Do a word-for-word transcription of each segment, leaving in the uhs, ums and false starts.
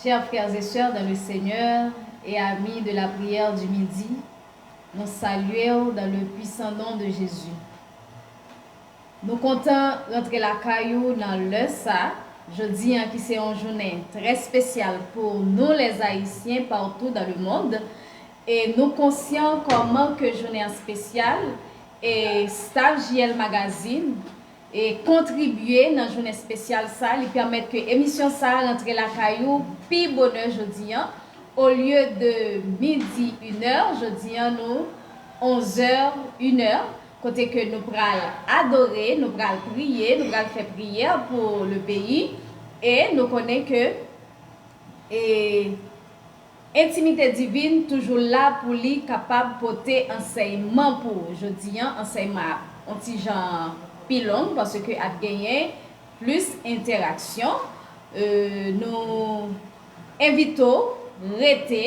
Chers frères et sœurs dans le Seigneur et amis de la prière du midi, nou salye w dans le puissant nom de Jésus. Nou kontan rantre lakay ou nan lè sa, jodi an ki se yon jounen trè espesyal pou nou les Haïtiens partout dans le monde, e nou konsyan kòman ke jounen an espesyal, e staff J L Magazine e kontribye nan jounen espesyal sa, li pèmèt ke emisyon sa rantre lakay ou pi bonè jodi an. Olye de midi, inè, jodi an nou onzè, inè, kote ke nou pral adore, nou pral priye, nou pral fè priyè pou le peyi, e nou konnen ke e entimite divin toujou la pou li kapab pote ansèyman pou ou. Jodi an, ansèyman ap on ti jan pi long, paske ap genyen plis entèraksyon. E, nou envite w rete,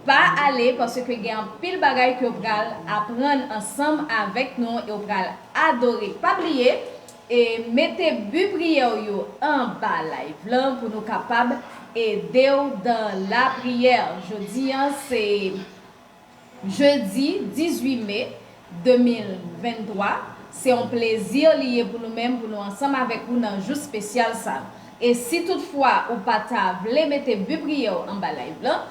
pa ale, paske gen anpil bagay ke w pral aprann ansanm avèk nou e w pral adore. Pa bliye, e mete bi priyè w yo anba live lan pou nou kapab ede w dans la prière. Jodi an se jedi dizuit me de mil venntwa. Se yon plezi li ye pou nou menm, pou nou ansanm avèk ou nan jou espesyal sa. E si toutfwa ou pa ta vle mete bi priyè w anba live lan,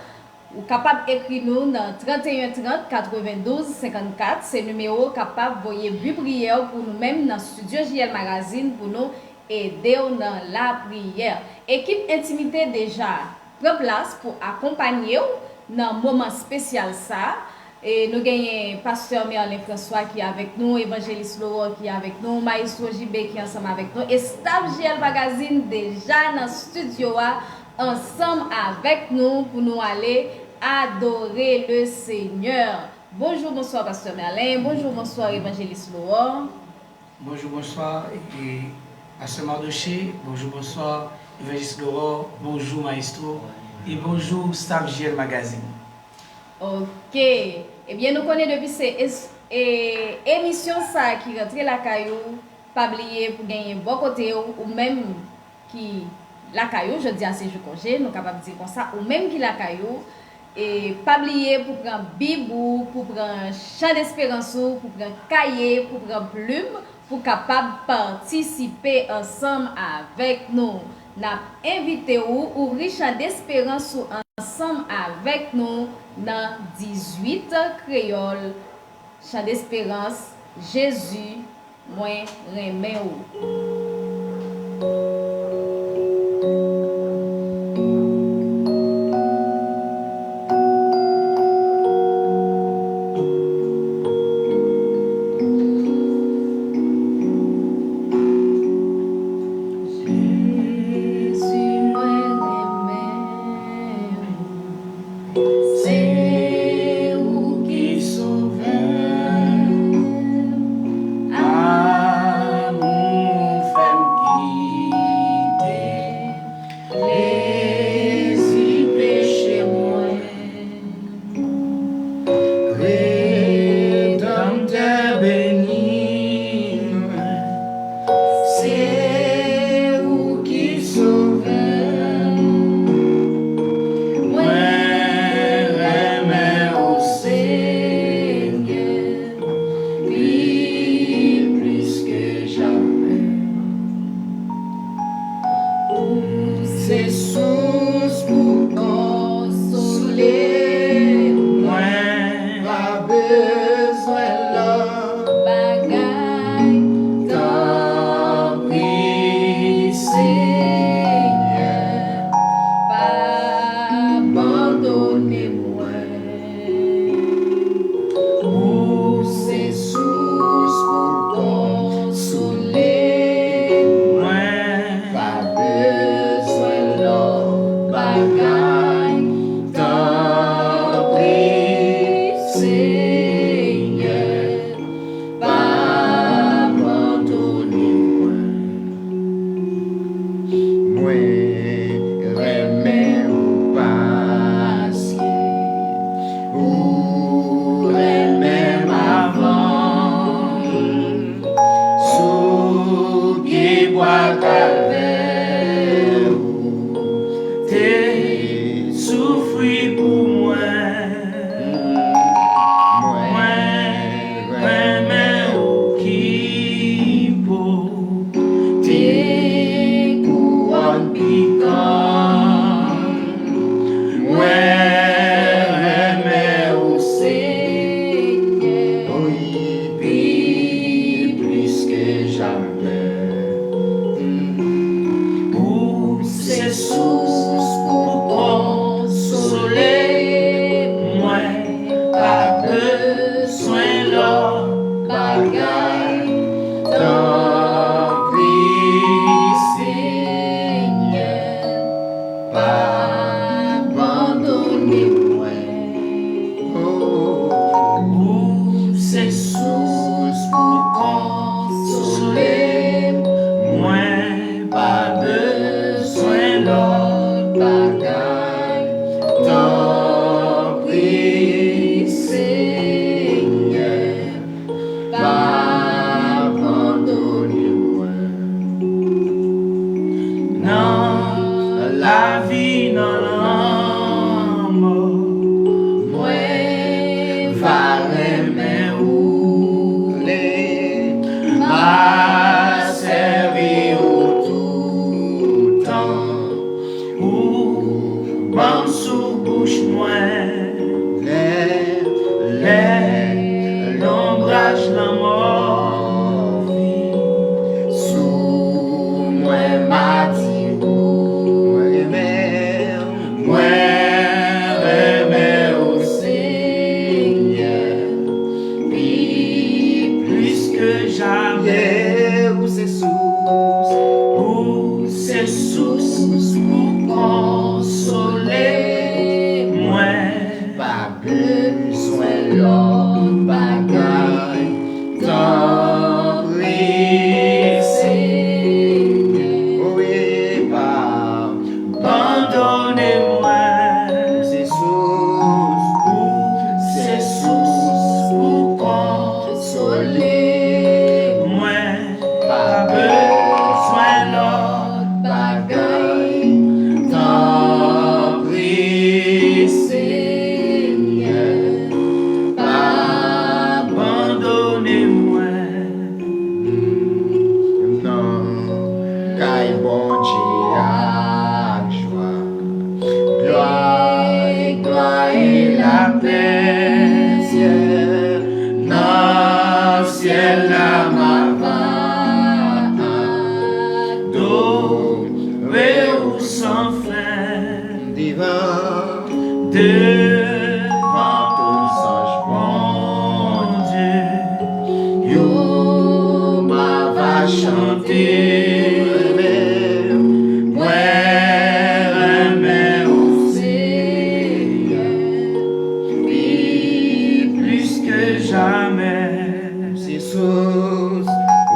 ou kapab ekri nou nan trant e en trant katrevendouz senkannkat. Se nimewo w kapab voye bi priyè w pou nou menm nan estidyo J L Magazine pou nou ede w nan lapriyè. Ekip Entimite deja pran plas pou akonpanye w nan moman espesyal sa. E nou genyen pastè Merlin François ki avèk nou, evanjelis Laurent ki avèk nou, maestro J B ki ansanm avèk nou, e staff J L Magazine deja nan estidyo a ansanm avèk nou pou nou ale adore le Seigneur. Bonjou, bonswa, pastè Merlin. Bonjou, bonswa, evanjelis Laurent. Bonjou, bonswa, e, pastè Mardoché. Bonjou, bonswa, evanjelis Laurent. Bonjou, maestro. E bonjou, staff J L Magazine. Ok. Ebyen, nou konnen depi se es- e, emisyon sa a ki rantre lakay ou, pa bliye pou genyen bò kote w, ou menm ki lakay ou, jodi a se jou konje, nou kapab di konsa, ou menm ki lakay ou, e pa bliye pou pran bib ou, pou pran chan desperans ou, pou pran kaye, pou pran plim, pou kapab patisipe ansanm avèk nou. N ap envite ou ouvri chan desperans ou ansanm avèk nou nan dizuit kreyòl, chan desperans, Jezi, mwen renmen ou. Jezi, mwen renmen ou. Se ou ki sove m. Amour fè m kite plezi peche mwen. Redanmtè beni mwen. Se ou ki sove m. Mwen renmen ou, Senyè, pi plis ke jamè. Ou se sous pou konsole mwen. Pa bezwen lòt bagay. Tanpri, Senyè, pa abandone mwen. Ou se sous pou konsole mwen. Pa bezwen lòt Abandone mwen. Ou se sous pou konsole m. Mwen pa bezwen lòt bagay. Tanpri, Senyè, pa abandone mwen. Nan lavi, nan lanmò, mwen va renmen ou. M a sèvi ou toutan. Ou ban m sou bouch mwen. Lè, lè lonbraj lanmò vin sou mwen, m a di ou, mwen renmen, mwen renmen ou, Senyè, pi plis ke jamè. Ou se sous, ou se sous pou konsole mwen. Pa bezwen lòt bagay, tanpri, Senyè. O wi, pa abandone mwen. Se sous, ou se sous pou konsole mwen. Pa bezwen lòt bagay. Tanpri, Senyè, pa abandone mwen. Nan kay Bondye ak jwa. Glwa, glwa e lapè, syèl, nan syèl la m ap adore ou san fen. Devan, devan tout zanj Bondye yo, m ava chante. Mwen renmen ou, Senyè, pi plis ke jamè. Se sous,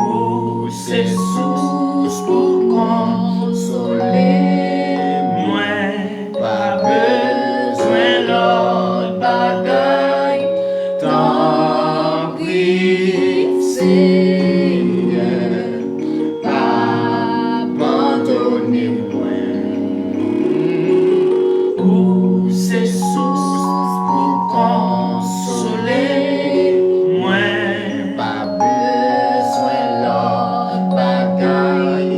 ou se sous pou konsole mwen. Pa bezwen lòt bagay. Tanpri, Senyè, pa abandone mwen. Ou se sous pou konsole mwen. Pa bezwen lòt bagay.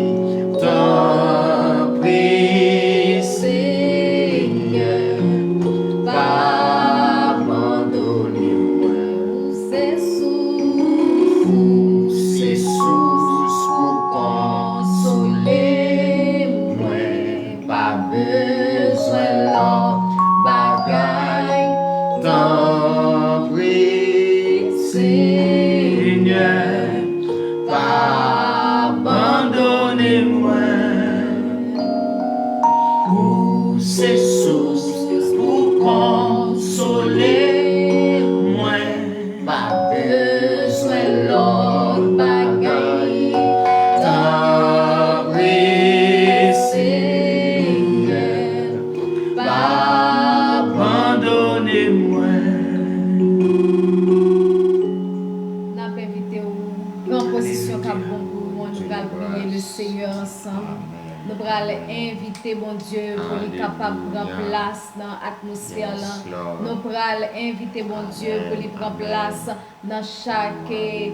Tanpri, Senyè, pa abandone mwen. Ou se sous, ou se sous pou konsole mwen. Pa bezwen lòt bagay. Tanpri, Senyè, pa abandone mwen. Ou se sous pou konsole mwen. Pa bezwen lòt bagay. Tanpri, Senyè, pa abandone mwen. N ap envite w pran pozisyon k ap bon pou ou an. Nou pral priye le Senyè ansanm. Nou pral envite Bondye pou li kapab pran plas nan atmosfè lan. Nou pral envite Bondye pou li pran plas nan chak, eh,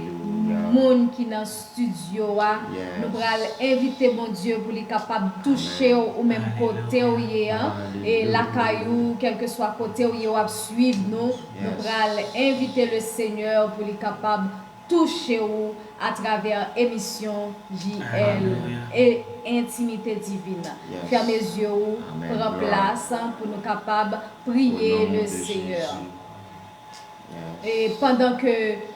moun ki nan estidyo a. Nou pral envite Bondye pou li kapab touche w ou menm kote w ye an, e lakay ou, kèlkeswa kote w ye, w ap swiv nou. Nou pral envite le Senyè pou li kapab touche w atravè emisyon J L e Entimite Divin. Fèmen zye w, pran plas pou nou kapab priye le Senyè. E pandan ke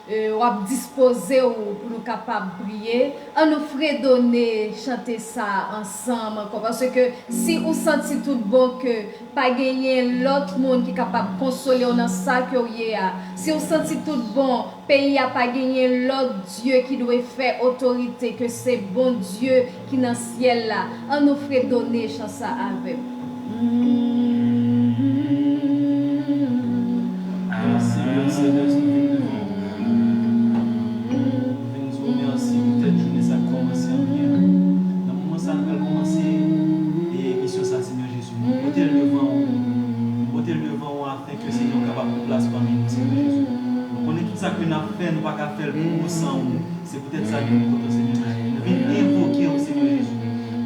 e, w ap dispoze w pou nou kapab priye, an nou fredone chante sa ansanm ankò. Paske si ou santi tout bon ke pa genyen lòt moun ki kapab konsole w nan sa ke w ye a, si w santi tout bon peyi a pa genyen lòt Dye ki dwe fè otorite ke se Bondye ki nan syèl la, an nou fredone chan sa avè m. Senyè, Senyè, nou vin devan w. Nou vin di w mèsi poutèt jounen sa k kòmanse an byen. Nan moman sa, nou pral kòmanse e emisyon sa, Senyè Jezi. Nou pote l devan w. Nou pote l devan w afenke, Senyè, w kapab pran plas pami nou, Senyè Jezi. Nou konnen tout sa ke n ap fè, nou pa ka fè l pou ou san ou. Se poutèt sa ke nou kontan, Senyè Jezi. Nou vin envoke w, Senyè Jezi.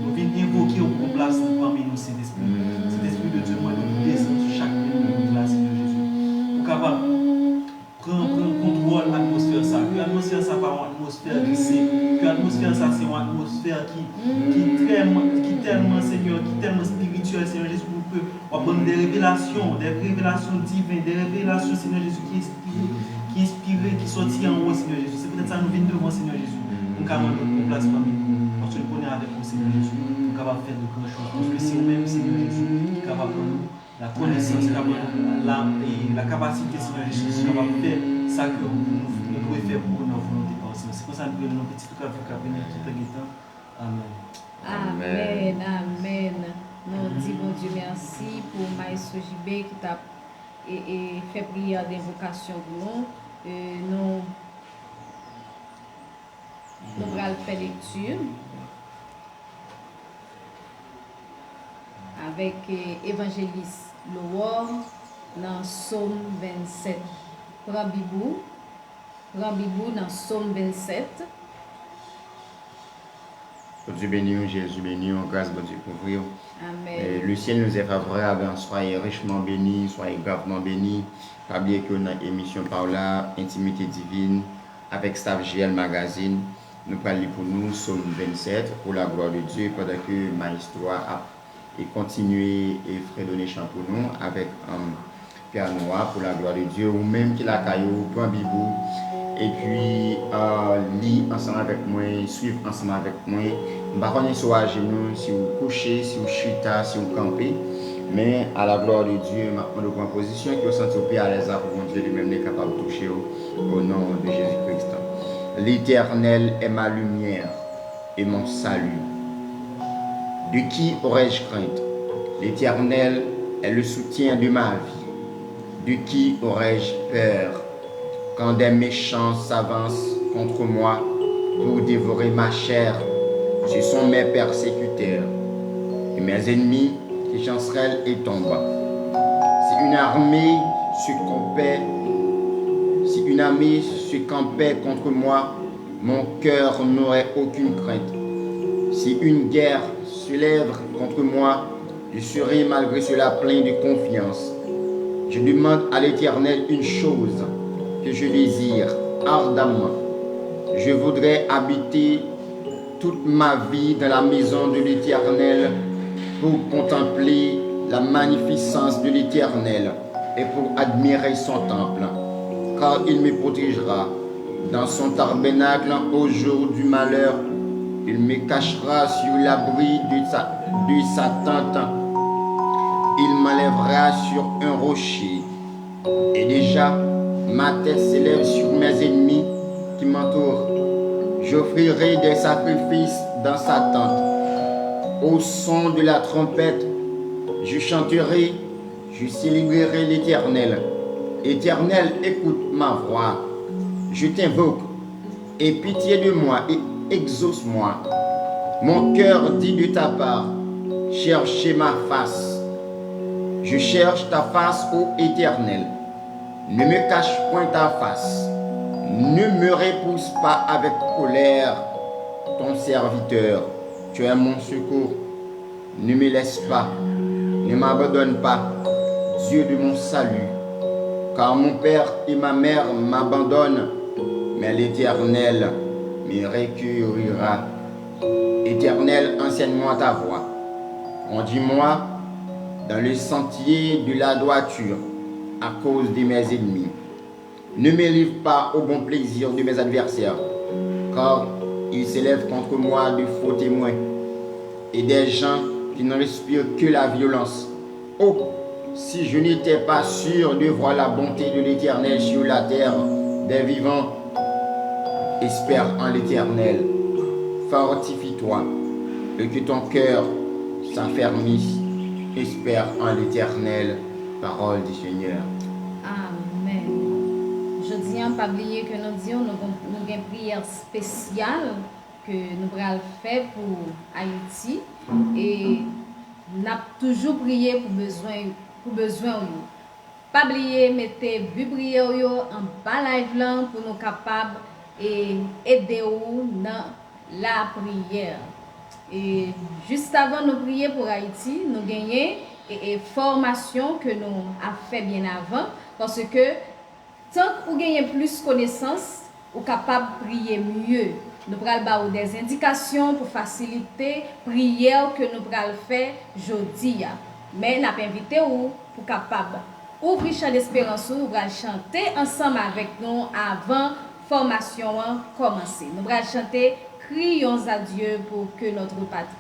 Nou vin envoke w pou pran plas pami nou, Sentespri. Sentespri de Dye, mwen mande w pou desann sou chak moun ki la, Senyè Jezi. Pou kapab pran, pran kontwòl atmosfè sa. Ke atmosfè sa pa yon atmosfè ki sen. Ke atmosfè sa se yon atmosfè ki, ki tèlman, ki tèlman, Senyè, ki tèlman espirityèl, Senyè Jezi, pou ke w ap ban nou de revelasyon, de revelasyon diven, de revelasyon, Senyè Jezi, ki enspire, ki enspire, ki sòti anwo, Senyè Jezi. Se poutèt sa nou vin devan w, Senyè Jezi, pou n ka mande w pran plas pami nou, paske nou konnen avèk ou, Senyè Jezi, nou kapab fè de gran choz, paske se ou menm, Senyè Jezi, ki kapab ban nou lakonesans, ki kapab ban nou la, e, lakapasite, Senyè Jezi, pou nou kapab fè sa ke nou, nou, nou dwe fè pou nou nan volonte pa w, Senyè. Se konsa nou priye nan non pitit ou k ap viv, k ap vini nan tout tan gen tan. Amèn. Amèn, amèn. Nou di Bondye mèsi pou Maestro J B ki t ap e, e, fè priyè de envokasyon pou nou. E, nou, nou pral fè lekti avèk, e, evanjelis Lowor nan Sòm vennsèt. Pran Bib ou, pran Bib ou nan Sòm vennsèt. Bondye beni w, Jezi beni w, gras Bondye kouvri w. Amèn. E, le ciel nous est favorable, soyez richement bénis, soyez gravement bénis. Pa bliye ke w nan emisyon pa w la, Intimité Divine, avèk staff J L Magazine. Nou pral li pou nou Sòm vennsèt, pour la gloire de Dieu, pandan ke maestro a ap e kontinye e fredone chan pou nou avèk, um, pyano a, pour la gloire de Dieu. Ou menm ki lakay ou, pran Bib ou, epi, uh, li ansanm avèk mwen, swiv ansanm avèk mwen. M pa konnen si w ajenou, si w kouche, si w chita, si w kanpe, men à la gloire de Dieu, m ap mande w pran pozisyon ke w santi w pi alèz la pou Bondye li menm li kapab touche w, au nom de Jésus-Christ. L'Éternel est ma lumière et mon salut. De qui aurais-je crainte? L'Éternel est le soutien de ma vie. De qui aurais-je peur? Quand des méchants s'avancent contre moi pour dévorer ma chair, ce sont mes persécuteurs et mes ennemis qui chancellent et tombent. Si une armée se campait, si une armée se campait contre moi, mon cœur n'aurait aucune crainte. Si une guerre se lève contre moi, je serai malgré cela plein de confiance. Je demande à l'Éternel une chose que je désire ardemment. Je voudrais habiter toute ma vie dans la maison de l'Éternel pour contempler la magnificence de l'Éternel et pour admirer son temple, car il me protégera dans son tabernacle au jour du malheur. Il me cachera sur l'abri de sa, de sa tente. Il m'enlèvera sur un rocher. Et déjà, ma tête s'élève sur mes ennemis qui m'entourent. J'offrirai des sacrifices dans sa tente. Au son de la trompette, je chanterai, je célébrerai l'Éternel. Éternel, écoute ma voix. Je t'invoque, aie pitié de moi et exauce-moi. Mon cœur dit de ta part, cherchez ma face. Je cherche ta face, ô Éternel. Ne me cache point ta face. Ne me repousse pas avec colère ton serviteur. Tu es mon secours. Ne me laisse pas, ne m'abandonne pas, Dieu de mon salut, car mon père et ma mère m'abandonnent, mais l'Éternel me recueillera. Éternel, enseigne-moi ta voie. Conduis-moi dans le sentier de la droiture à cause de mes ennemis. Ne me livre pas au bon plaisir de mes adversaires, car ils s'élèvent contre moi de faux témoins et des gens qui ne respirent que la violence. Oh, si je n'étais pas sûr de voir la bonté de l'Éternel sur la terre des vivants, espère en l'Éternel, fortifie-toi, et que ton cœur s'affermisse, espère en l'Éternel. Parole du Seigneur. Amèn. Jodi a, pa bliye ke nou di w, nou gon, nou gen priyè espesyal ke nou pral fè pou Ayiti. E n ap toujou priye pou bezwen, pou bezwen w yo. Pa bliye mete bi priyè w yo anba live lan pou nou kapab, e, ede w nan lapriyè. E jis avan nou priye pou Ayiti, nou genyen, e, e, fòmasyon ke nou ap fè byen avan, paske tank ou genyen plis konesans, ou kapab priye mye. Nou pral ba ou dè endikasyon pou fasilite priyè ke nou pral fè jodi a. Men n ap envite w pou kapab ouvri chan desperans ou, ou pral chante ansanm avèk nou avan fòmasyon an kòmanse. Nou pral chante Crions à Dieu pour que notre patrie.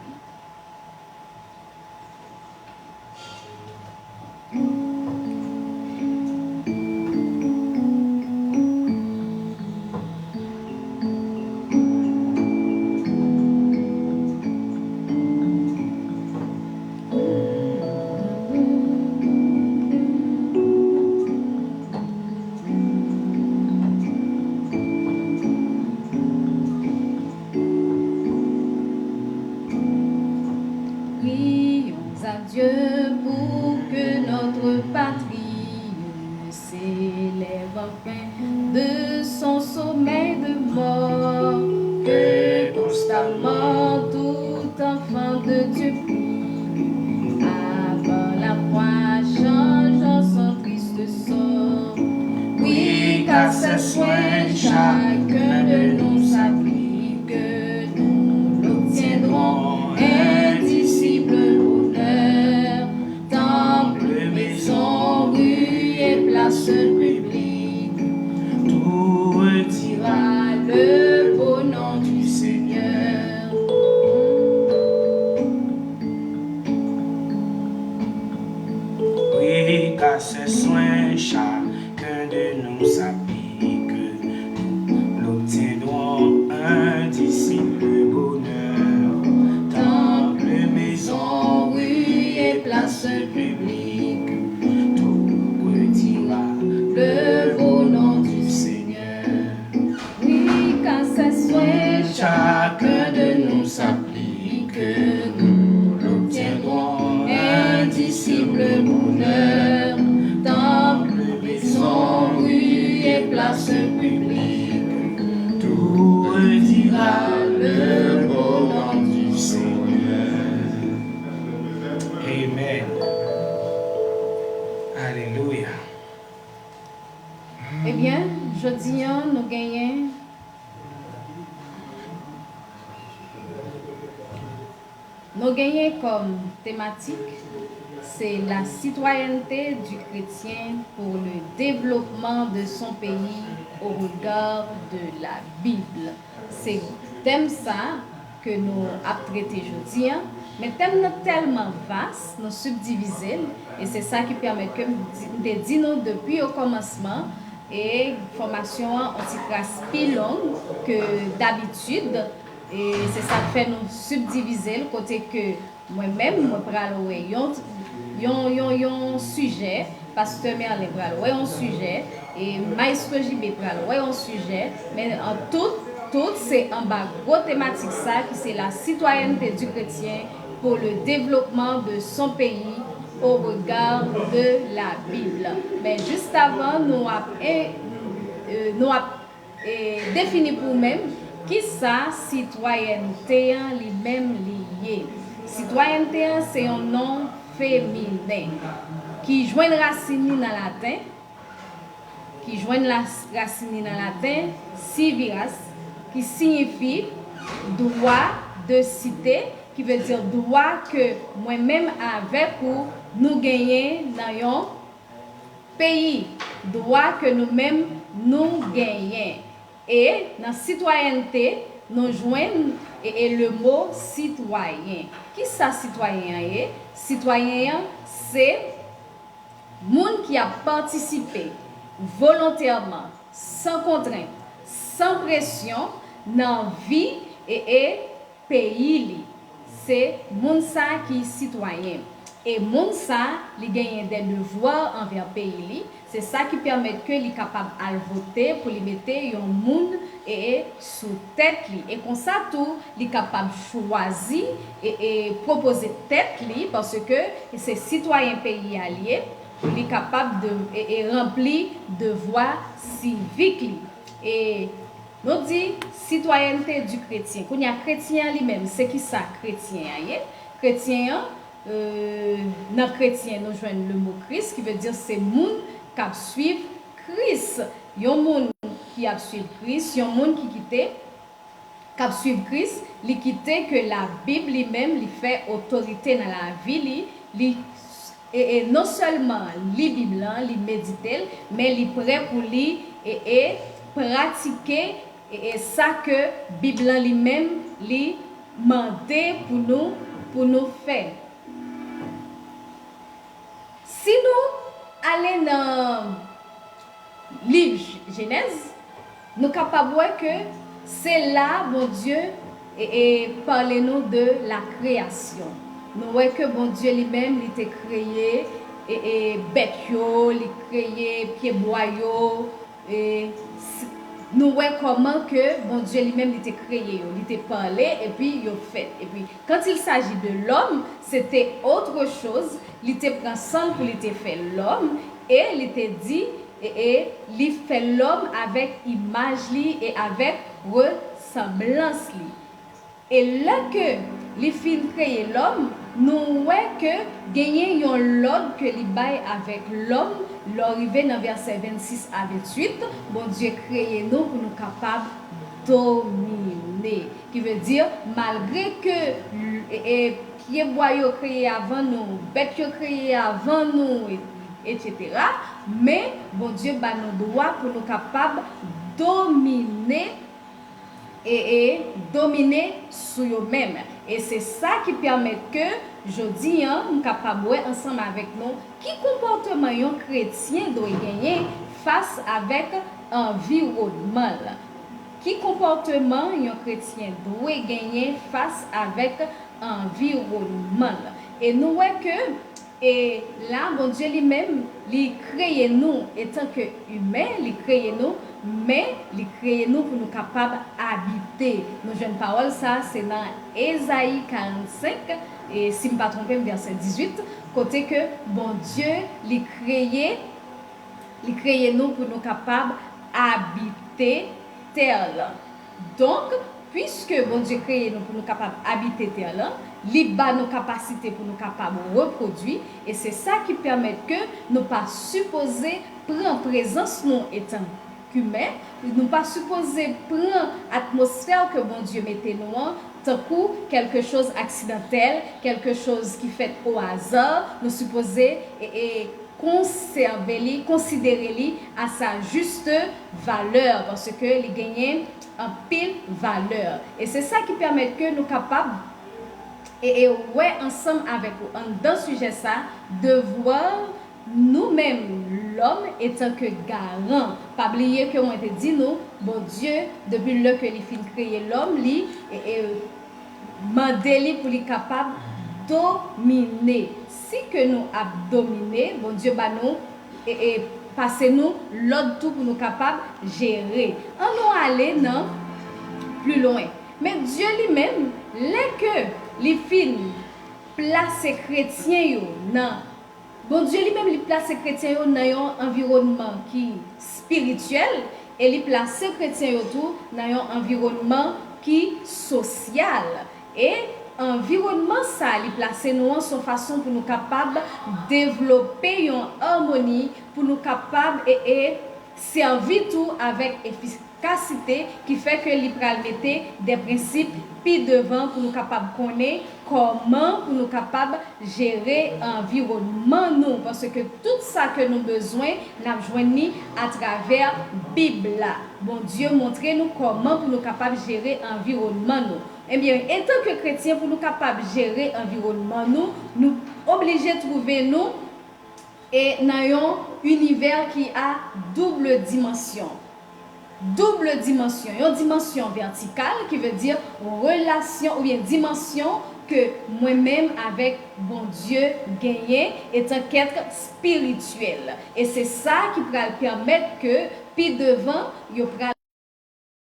Prions à Dieu pour que notre patrie s'élève enfin de son sommeil de mort, que constamment tout enfant de Dieu prie avant la croix, changeant son triste sort. Oui, qu'à ses soins, chacun de nous s'applique, nous l'obtiendrons, indicible bonheur. Temple, maison, rue et place publique, tout redira le beau nom du Seigneur. Oui, qu'à ses soins, chacun de nous s'applique, nous l'obtiendrons, indicible bonheur. Temple, maison, rue et place publique, tout redira le beau nom du Seigneur. Oui, qu'à ses soins, chacun de nous s'applique, nous l'obtiendrons, indicible bonheur. Temple, maison, rue et place publique, tout redira le beau nom du Seigneur. Amen. Alelouya. Ebyen, jodi a, nou genyen, nou genyen kòm tematik, se la citoyenneté du chrétien pour le développement de son pays au regard de la Bible. Se tèm sa a ke nou ap trete jodi a, men tèm nan tèlman vas, nou sibdivize l, e se sa ki pèmèt ke m di, m te di nou depi o kòmansman, e fòmasyon an on ti kras pi long ke dabitid, e se sa k fè nou sibdivize l, kote ke mwen menm, mwen pral wè yon, yon, yon, yon sijè, Pastè Merlin pral wè yon sijè, e Maestro J B pral wè yon sijè, men an tout, tout se anba gwo tematik sa ki se la citoyenneté du chrétien pour le développement de son pays au regard de la Bible. Men jis avan nou ap, e, e, nou ap e, defini pou ou menm, kisa sitwayènte an li menm li ye? Sitwayènte an se yon non feminen ki jwenn rasin li nan laten, ki jwenn la, rasin li nan laten, civitas, ki siyifi droit de cité, ki vle di dwa ke mwen menm avèk ou nou genyen nan yon peyi, dwa ke nou menm nou genyen. E nan sitwayènte, nou jwenn e, e le mo sitwayen. Kisa sitwayen an ye? Sitwayen an se moun ki ap patisipe volontèman, san kontrent, san presyon, nan vi e, e peyi li. Se moun sa ki sitwayen. E moun sa, li genyen de devwa anvè peyi li. Se sa ki pèmèt ke li kapab al vote pou li mete yon moun e, e sou tèt li. E konsa tou, li kapab chwazi e, e pwopoze tèt li, paske se sitwayen peyi a li ye, pou li kapab de, e, e ranpli devwa sivik li. E nou di citoyenneté du chrétien. Kounye a, kretyen an li menm, se ki sa kretyen an ye? Kretyen an, e, nan kretyen, nou jwenn le mo Kris, ki vle di se moun k ap swiv Kris. Yon moun ki ap swiv Kris, yon moun ki kite, k ap swiv Kris, li kite ke Labib li menm, li fè otorite nan lavi li, li, e, e non sèlman li Bib lan, li medite l, men li prè pou li, e, e pratike, e, e sa ke Bib lan li menm, li mande pou nou, pou nou fè. Si nou ale nan liv J-, Jenèz, nou kapab wè ke se la Bondye e, e pale nou de la création. Nou wè ke Bondye li menm, li te kreye e, e bèt yo, li kreye pyebwa yo, e s-, nou wè kòman ke Bondye li menm li te kreye yo, li te pale epi yo fèt. Epi, quand il s'agit de l'homme, c'était autre chose, li te pran san l pou li te fè lòm, e li te di, e, e li fè lòm avèk imaj li e avèk resanblans li. E lè ke li fin kreye lòm, nou wè ke genyen yon lòd ke li bay avèk lòm. Lè w rive nan vèsè vennsis a venntuit, Bondye kreye nou pou nou kapab domine. Ki vle di, malgre ke, e, e, pyebwa yo kreye avan nou, bèt yo kreye avan nou, e, etsetera, men Bondye ba nou dwa pou nou kapab domine e, e domine sou yo menm. E se sa ki pèmèt ke jodi a, m kapab wè ansanm avèk nou ki konpòteman yon kretyen dwe genyen fas avèk anviwònman l. Ki konpòteman yon kretyen dwe genyen fas avèk anviwònman l? E nou wè ke E la, Bondye li menm, li kreye nou etan ke imen, li kreye nou, men li kreye nou pou nou kapab abite. Nou jwenn pawòl sa, se nan Ezayi karannsenk, e si m pa twonpe m, vèsè dizuit, kote ke Bondye li kreye, li kreye nou pou nou kapab abite tè lan. Donk, piske Bondye kreye nou pou nou kapab abite tè lan, li ba nou kapasite pou nou kapab repwodui, e se sa ki pèmèt ke nou pa sipoze pran prezans nou etan imen, nou pa sipoze pran atmosfè ke Bondye mete nou an tankou quelque chose accidentel, quelque chose ki fèt au hasard, nou sipoze e, e konsève li, konsidere li à sa juste valeur, paske li genyen anpil valè. E se sa ki pèmèt ke nou kapab e, e wè ansanm avèk ou anndan sijè sa, devwa nou menm, lòm, etan ke garan. Pa bliye ke mwen te di nou, Bondye, depi lè ke li fin kreye lòm, li e, e mande li pou li kapab domine. Si ke nou ap domine, Bondye ba nou e, e pase nou lòd tou pou nou kapab jere. An nou ale nan pli lwen. Men Dye li menm, lè ke li fin plase kretyen yo nan Bondye li menm, li plase kretyen yo nan yon anviwònman ki espirityèl e li plase kretyen yo tou nan yon anviwònman ki sosyal. E anviwònman sa a li plase nou an, se yon fason pou nou kapab devlope yon amoni, pou nou kapab e, e sèvi tou avèk efi-, ka site, ki fè ke li pral mete de prensip pi devan pou nou kapab konnen kòman pou nou kapab jere anviwònman nou, paske tout sa ke nou bezwen, n ap jwenn li atravè Bib la. Bondye montre nou kòman pou nou kapab jere anviwònman nou. Ebyen, etan ke kretyen, pou nou kapab jere anviwònman nou, nou oblije twouve nou e nan yon inivè ki a double dimansyon. Double dimansyon, yon dimansyon vètikal, ki vle di relasyon oubyen dimansyon ke mwen menm avèk Bondye genyen etan kèt espirityèl. E se sa ki pral pèmèt ke pi devan yo pral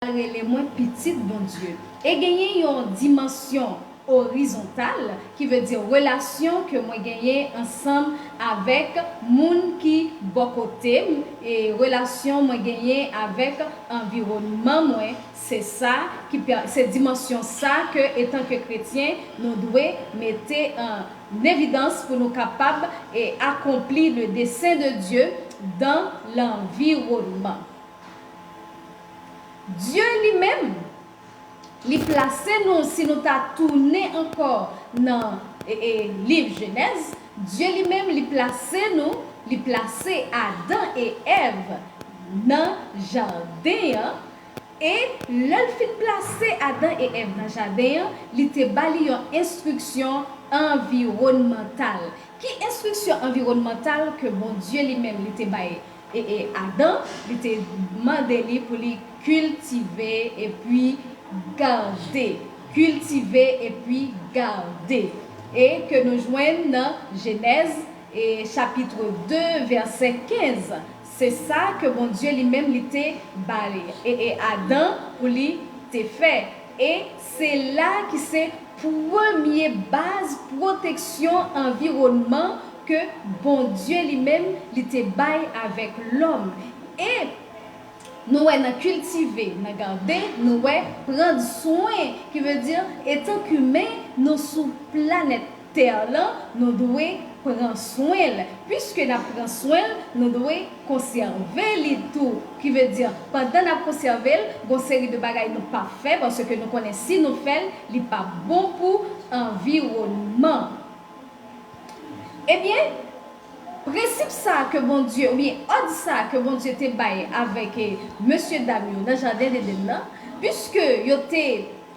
rele mwen pitit Bondye. E genyen yon dimansyon orizontal, ki vle di relasyon ke mwen genyen ansanm avèk moun ki bò kote m, e relasyon mwen genyen avèk anviwònman mwen. Se sa ki pè- se dimansyon sa ke, etan ke kretyen, nou dwe mete an evidans pou nou kapab e akonpli le dessein de Dieu dans l'environnement. Dye li menm, li plase nou, si nou ta tounen ankò nan e, e, liv Jenèz, Dye li menm, li plase nou, li plase Adan e Èv nan jaden an, e lè l fin plase Adan e Èv nan jaden an, li te ba li yon enstriksyon anviwònmantal. Ki enstriksyon anviwònmantal ke Bondye li menm li te bay e, e Adan? Li te mande li pou li kiltive epi gade. Kiltive epi gade. E ke nou jwenn nan Jenèz, e chapit de, vèsè kenz. Se sa ke Bondye li menm li te bay e, e Adan pou li te fè. E se la ki se premye baz pwoteksyon anviwònman ke Bondye li menm li te bay avèk lòm. E nou wè nan kiltive, nan gade, nou wè pran swen, ki vle di, etan k'imen, nou sou planèt tè lan, nou dwe pran swen l. Piske n ap pran swen l, nou dwe konsève li tou. Ki vle di, pandan n ap konsève l, gon seri de bagay nou p ap fè, paske nou konnen si nou fè l, li p ap bon pou anviwònman. Ebyen, prensip sa a ke Bondye, oubyen òd sa a ke Bondye te bay avèk, e, mesye dam yo nan jaden Edenn nan, piske yo te,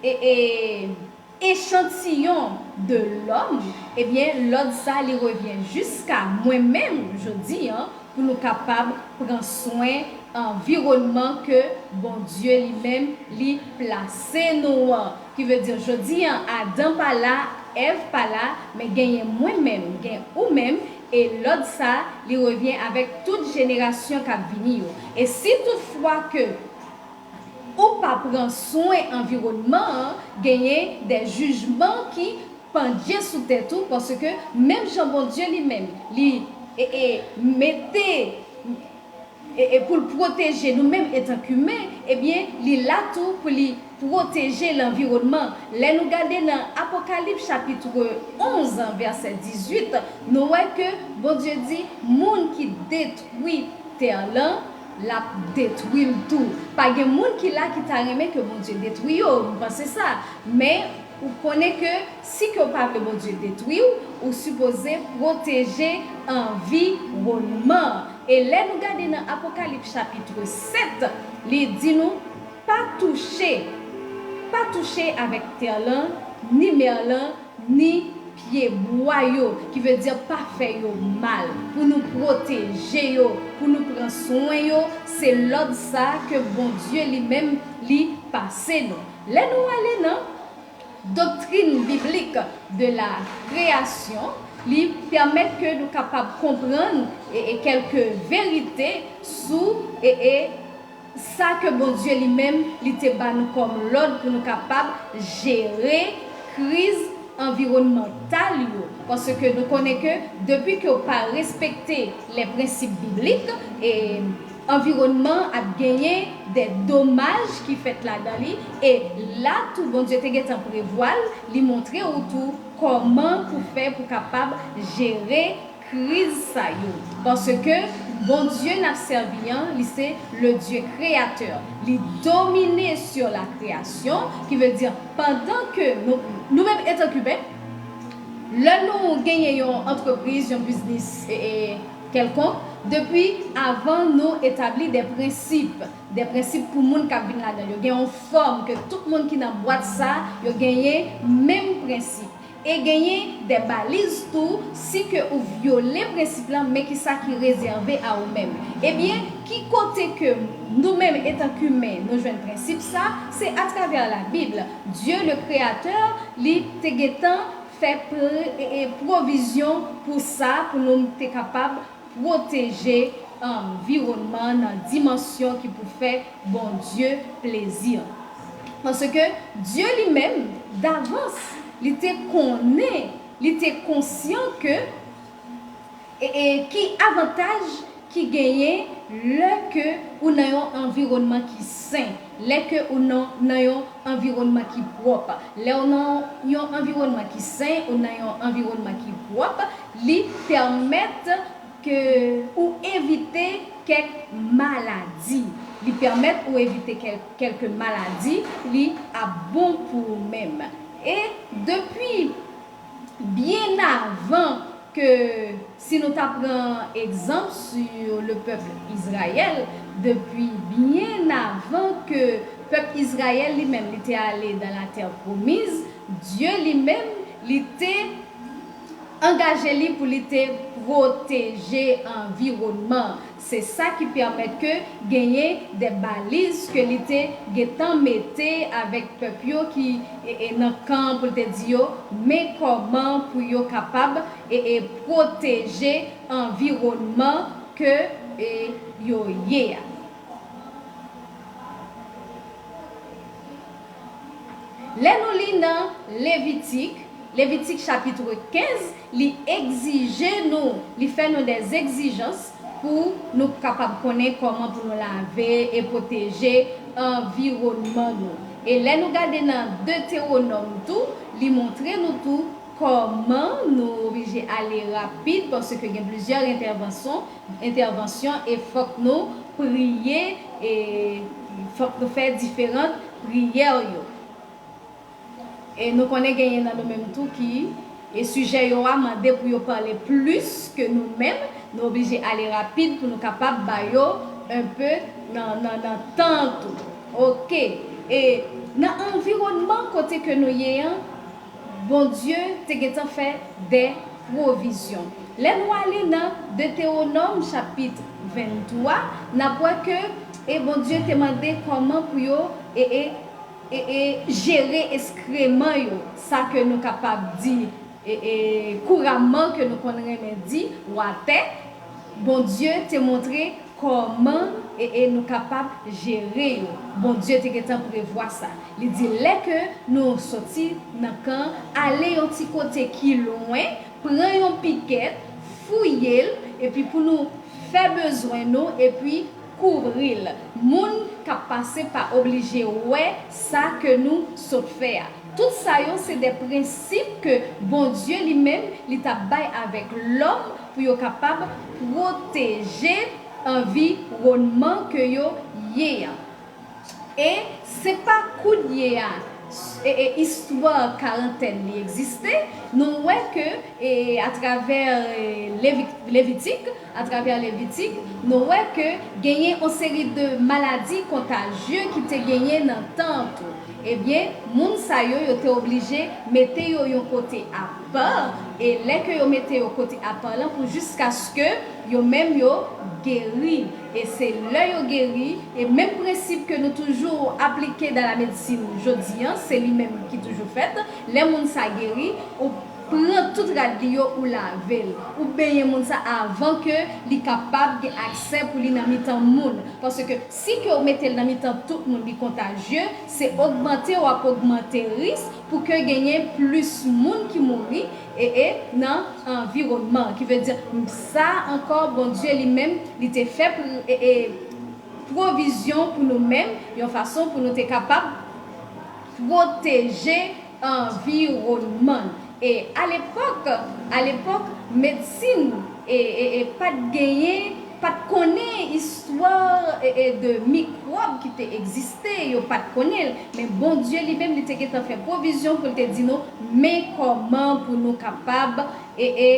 e, e, echantiyon de lòm, ebyen, lòd sa a, li revyen jiska mwen menm, jodi a, pou nou kapab pran swen anviwònman ke Bondye li menm li plase nou an. Ki vle di, jodi a, Adan pa la, Èv pa la, men genyen mwen menm, gen ou menm, e lòd sa a, li revyen avèk tout jenerasyon k ap vini yo. E si toutfwa ke ou pa pran swen anviwònman an, genyen de jijman ki pandye sou tèt ou, paske menm jan Bondye li menm, li, e, e, mete, e, e, pou l pwoteje nou menm etan k'imen, ebyen, li la tou pou li pwoteje lanviwònman. Lè nou gade nan Apokalips chapit onz, vèsè dizuit, nou wè ke Bondye di, moun ki detwi tè lan, l ap detwi l tou. Pa gen moun ki la ki ta renmen ke Bondye detwi yo, m panse sa. Men, ou konnen ke si ke w pa vle Bondye detwi w, ou sipoze pwoteje anviwònman an. E lè nou gade nan Apokalips chapit sèt, li di nou, pa touche, pa touche avèk tè lan, ni mè lan, ni pyebwa yo, ki vle di pa fè yo mal, pou nou pwoteje yo, pou nou pran swen yo, se lòd sa a ke Bondye li menm li pase nou. Lè nou ale nan doktrin biblik de la kreyasyon, li pèmèt ke nou kapab konprann e, e kèlke verite sou e, e sa ke Bondye li menm li te ba nou kòm lòd pou nou kapab jere kriz anviwònmantal yo. Paske nou konnen ke depi ke w pa respekte lè prensip biblik, e anviwònman ap genyen de domaj ki fèt ladan li, e la tou Bondye te gentan prevwa l, li montre w tou kòman pou fè pou kapab jere kriz sa yo. Paske Bondye n ap sèvi an, li se le Dieu créateur. Li domine sur la création, ki vle di pandan ke nou, nou menm etan kiben, lè nou genyen yon antrepriz, yon biznis e, e, kèlkonk, depi avan nou etabli de prensip, de prensip pou moun k ap vin ladan l yo. Gen yon fòm ke tout moun ki nan bwat sa, yo genyen menm prensip. E genyen de baliz tou, si ke ou vyole prensip lan, men ki sa ki rezève a ou menm. Ebyen, ki kote ke nou menm etan kimen nou jwenn prensip sa? Se atravè la Bib. Dieu le créateur, li te gentan fè pre- e- e pwovizyon pou sa, pou nou te kapab pwoteje anviwònman nan dimansyon ki pou fè Bondye plezi. Paske Dye li menm, davans, li te konnen, li te konsyan ke e, e ki avantaj ki genyen lè ke ou nan yon anviwònman ki sen, lè ke ou nan, nan yon anviwònman ki pwòp. Lè ou nan yon anviwònman ki sen, ou nan yon anviwònman ki pwòp, li pèmèt ke ou evite kèk maladi. Li pèmèt ou evite kèl- kèlke maladi, li ap bon pou ou menm. E depi byen avan ke, si nou ta pran egzanp sur le peuple Israël, depi byen avan ke pèp Izrayèl li menm li te ale dans la terre promise, Dye li menm li te angaje li pou li te pwoteje anviwònman. Se sa ki pèmèt ke genyen de baliz ke li te gentan mete avèk pèp yo ki e, e, nan kan pou l te di yo, men kòman pou yo kapab e, e, pwoteje anviwònman ke e, yo ye a. Lè nou li nan Levitik, Levitik chapit kenz, li egzije nou, li fè nou des exigences pou nou kapab konnen kòman pou nou lave e pwoteje anviwònman nou. E lè nou gade nan Detewonòm tou, li montre nou tou kòman nou oblije ale rapid, paske gen plizyè entèvansyon, entèvansyon, e fòk nou priye, e fòk nou fè diferan priyè yo. E nou konnen genyen nan nou menm tou ki, e sijè yo a mande pou yo pale plis ke nou menm, nou oblije ale rapid pou nou kapab ba yo un peu nan, nan, nan tan tou. Oke. E nan anviwònman kote ke nou ye an, Bondye te gentan fè de pwovizyon. Lè nou ale nan Detewonòm chapit venntwa, n ap wè ke e Bondye te mande kòman pou yo e, e, e, e jere eskreman yo, sa ke nou kapab di e, e, kouramman, ke nou konn renmen di, watè. Bondye te montre kòman e, e nou kapab jere yo. Bondye te gentan prevwa sa. Li di, lè ke nou soti nan kan, ale yon ti kote ki lwen, pran yon pikèt, fouye l, epi pou nou fè bezwen nou, epi kouvri l. Moun k ap pase pa oblije wè sa ke nou sot fè a. Tout sa yo se de prensip ke Bondye li menm li t ap bay avèk lòm pou yo kapab pwoteje anviwònman ke yo ye an. E se pa kounye a, e, e istwa karantèn li egziste, nou wè ke e atravè e, Levi- Levitik, atravè Levitik, nou wè ke genyen yon seri de maladi kontajye ki te genyen nan tan an tou. Ebyen, moun sa yo, yo te oblije mete yo yon kote apa, e lè ke yo mete yo kote apa lan pou jiskaske yo menm yo geri. E se lè yo geri, e menm prensip ke nou toujou aplike dans la médecine jodi an, se li menm ki toujou fèt. Lè moun sa geri, ou pran tout rad li yo, ou lave l, ou benyen moun sa avan ke li kapab gen aksè pou li nan mitan moun. Paske si ke ou mete l nan mitan tout moun, li kontajye, se ogmante w ap ogmante risk pou ke genyen plis moun ki mouri e, e nan anviwònman. Ki vle di, sa ankò, Bondye li menm, li te fè pr- e, e, pwovizyon pou nou menm, yon fason pou nou te kapab pwoteje anviwònman. E alepòk, alepòk, medsin e, e, e pa t genyen, pa t konnen istwa e, e de mikwòb ki te egziste, yo pa t konnen l. Men Bondye li menm, li te gentan fè pwovizyon pou l te di nou, men kòman pou nou kapab e, e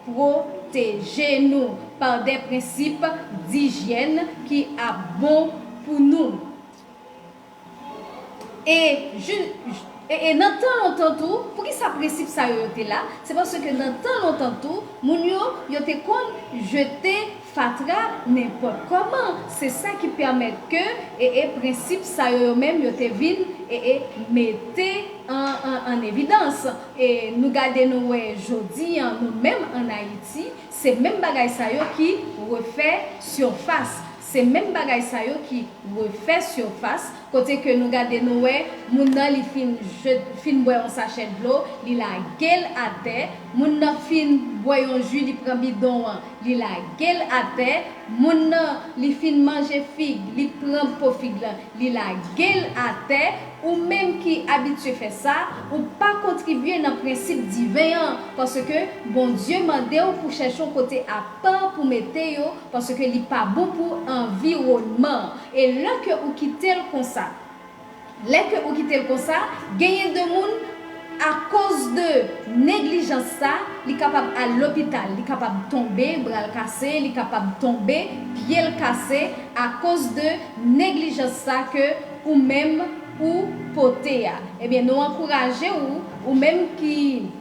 pwoteje nou pa de prensip dijyèn ki ap bon pou nou. E, ju- e, e nan tan lontan tou, poukisa prensip sa yo, yo te la? Se paske nan tan lontan tou, moun yo, yo te konn jete fatra nenpòt kòman. Se sa ki pèmèt ke, e, e prensip sa yo, yo menm, yo te vin, e, e mete an, an, an evidans. E nou gade, nou wè jodi an, nou menm ann Ayiti, se menm bagay sa yo ki refè sifas. Se menm bagay sa yo ki refè sifas, kote ke nou gade, nou wè, moun nan li fin je- fin bwè yon sachè dlo, li lage l atè, moun nan fin bwè yon ji, li pran bidon an, li lage l atè, moun nan li fin manje fig, li pran po fig lan, li lage l atè. Ou menm ki abitye fè sa, ou pa kontribye nan prensip diven an, paske Bondye mande w pou chèche yon kote apa pou mete yo, paske li pa bon pou anviwònman an. E lè ke ou kite l konsa, lè ke ou kite l konsa, genyen de moun, akoz de neglijans sa, li kapab al lopital, li kapab tonbe, bra l kase, li kapab tonbe, pye l kase, akoz de neglijans sa ke ou menm ou pote a. Ebyen, nou ankouraje w, ou menm ki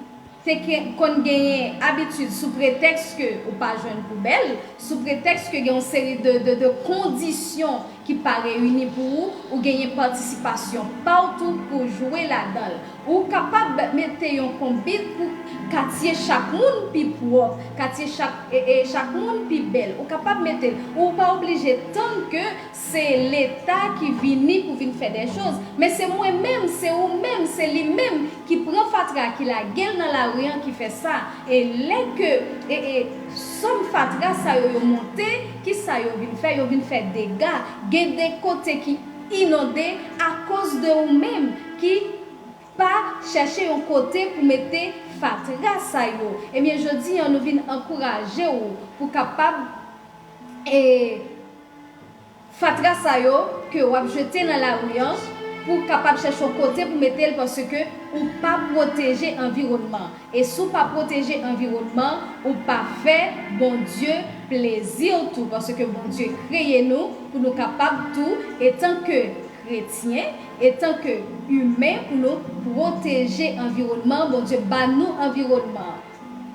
te ke- konn genyen abitid sou pretèks ke ou pa jwenn poubèl, sou pretèks ke gen yon seri de, de, de kondisyon ki pa reyini pou ou, ou genyen patisipasyon pa w tou pou jwe ladan l. Ou kapab mete yon konbit pou katye chak moun pi pwòp, katye chak, e, e, chak moun pi bèl. Ou kapab mete l. Ou pa oblije tann ke se Leta ki vini pou vin fè de choz, men se mwen menm, se ou menm, se li menm ki pran fatra, ki lage l nan lari an, ki fè sa. E lè ke, e, e, sòm fatra sa yo, yo monte, ki sa yo vin fè? Yo vin fè dega. Gen de kote ki inonde akoz de ou menm ki pa chèche yon kote pou mete fatra sa yo. Ebyen, jodi an, nou vin ankouraje w pou kapab, e, fatra sa yo ke w ap jete nan lari an, pou kapab chèche yon kote pou mete l, paske ou pa pwoteje anviwònman. E si w pa pwoteje anviwònman, ou pa fè Bondye plezi tou, paske Bondye kreye nou pou nou kapab tou, etanke kretyen, etanke imen, pou nou pwoteje anviwònman. Bondye ba nou anviwònman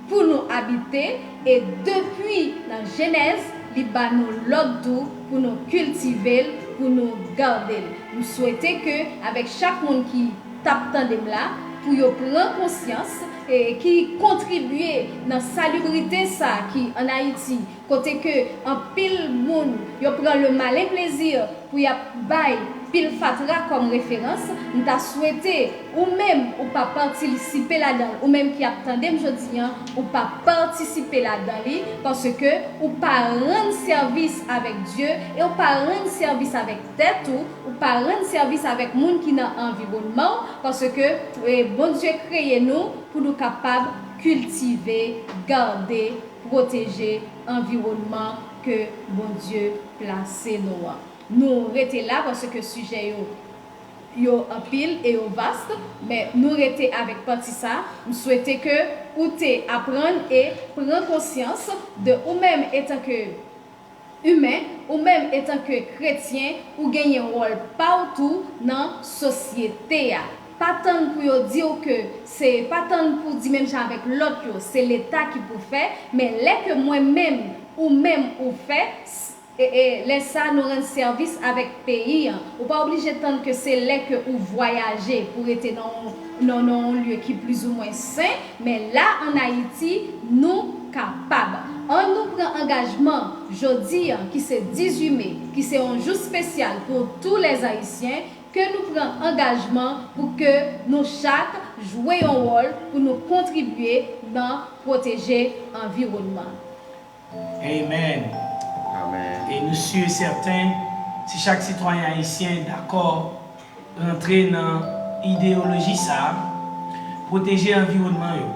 pou nou abite, e depi nan Jenèz, li ba nou lòd tou pou nou kiltive l, pou nou gade l. M swete ke avèk chak moun ki t ap tande m la, pou yo pran konsyans, e ki kontribye nan salibrite sa ki ann Ayiti, kote ke anpil moun yo pran le malin plaisir pou y ap bay pil fatra kòm referans, m ta swete ou menm ou pa patisipe ladan l, ou menm ki ap tande m jodi an, ou pa patisipe ladan li, paske ou pa rann sèvis avèk Dye e ou pa rann sèvis avèk tèt ou, ou pa rann sèvis avèk moun ki nan anviwònman w, paske, e, Bondye kreye nou pou nou kapab kiltive, gade, pwoteje anviwònman ke Bondye plase nou an. Nou rete la paske sijè yo, yo anpil e yo vast, men nou rete avèk pati sa. M swete ke ou te aprann e pran konsyans de ou menm etanke imen, ou menm etanke kretyen, ou genyen wòl pa w tou nan sosyete a. Pa tann pou yo di w ke se, pa tann pou di menm jan avèk lòt yo, se Leta ki pou fè, men lè ke mwen menm, ou menm, ou fè, s- e, e, lè sa nou rann sèvis avèk peyi an. Ou pa oblije tann ke se lè ke ou vwayaje pou rete nan, nan, nan yon lye ki plizoumwen sen, men la ann Ayiti, nou kapab. Ann nou pran angajman jodi an, ki se dizuit me, ki se yon jou espesyal pou tous les Haïtiens, ke nou pran angajman pou ke nou chak jwe yon wòl pou nou kontribye nan pwoteje anviwònman. Amen. Amen. E nou si e sèten, si chak sitwayen ayisyen dakò rantre nan ideyoloji sa a, pwoteje anviwònman yo.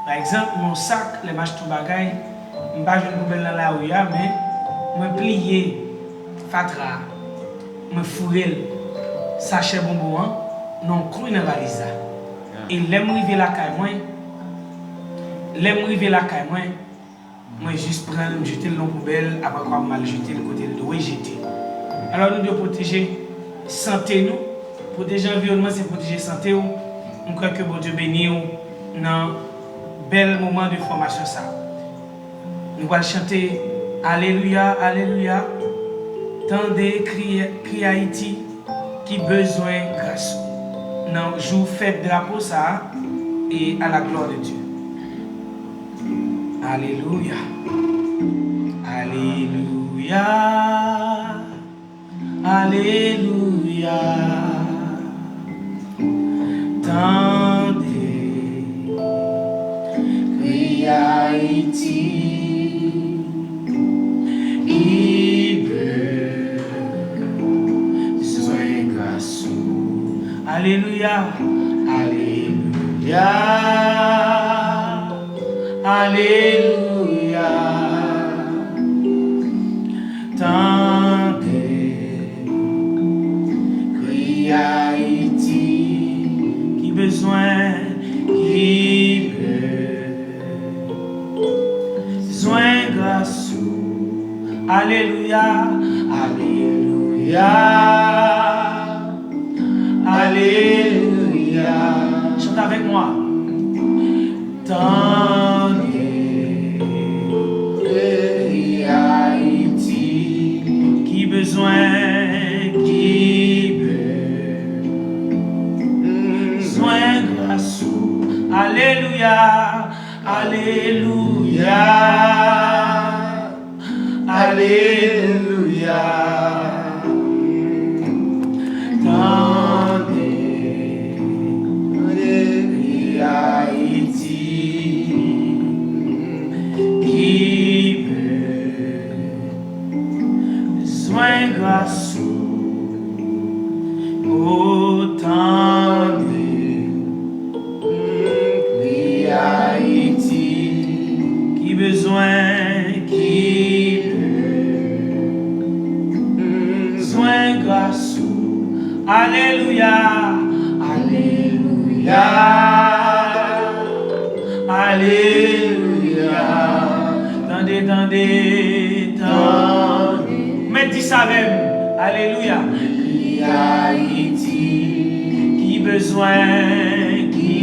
Pa egzanp, yon sak, lè m achte yon bagay, M pa jwenn poubèl nan lari a, men mwen pliye fatra a. Mwen foure l, sachè bonbon an, nan yon kwen nan valiz la. E lè m rive lakay mwen, lè m rive lakay mwen, mwen jis pran l, m jete l nan poubèl, apre kwa m al jete l kote l dwe jete. Alò, nou dwe pwoteje sante nou. Pwoteje anviwònman, se pwoteje sante w. M kwè ke Bondye beni w nan bèl moman de fòmasyon sa a. Nou pral chante Alelouya, alelouya. Tande kri, kri Ayiti ki bezwen gras ou. Nan jou fèt drapo sa a, e à la gloire de Dieu. Alelouya. Alelouya. Alelouya. Tande kri Ayiti ki bezwen gras ou. Alelouya. Alelouya. Alelouya. Tande kri Ayiti ki bezwen, ki bezwen gras ou. Alelouya, alelouya, alelouya. Chante avec moi. Tande, Ayiti ki bezwen, ki bezwen gras ou. Alelouya, alelouya, alelouya. Tande, tande, Ayiti ki bezwen gras ou. O, tande, kri Ayiti ki bezwen, ki bezwen gras ou. Alelouya, alelouya, alelouya. Tande, tande, tande. Men di sa avè m. Alelouya. Kri Ayiti ki bezwen, ki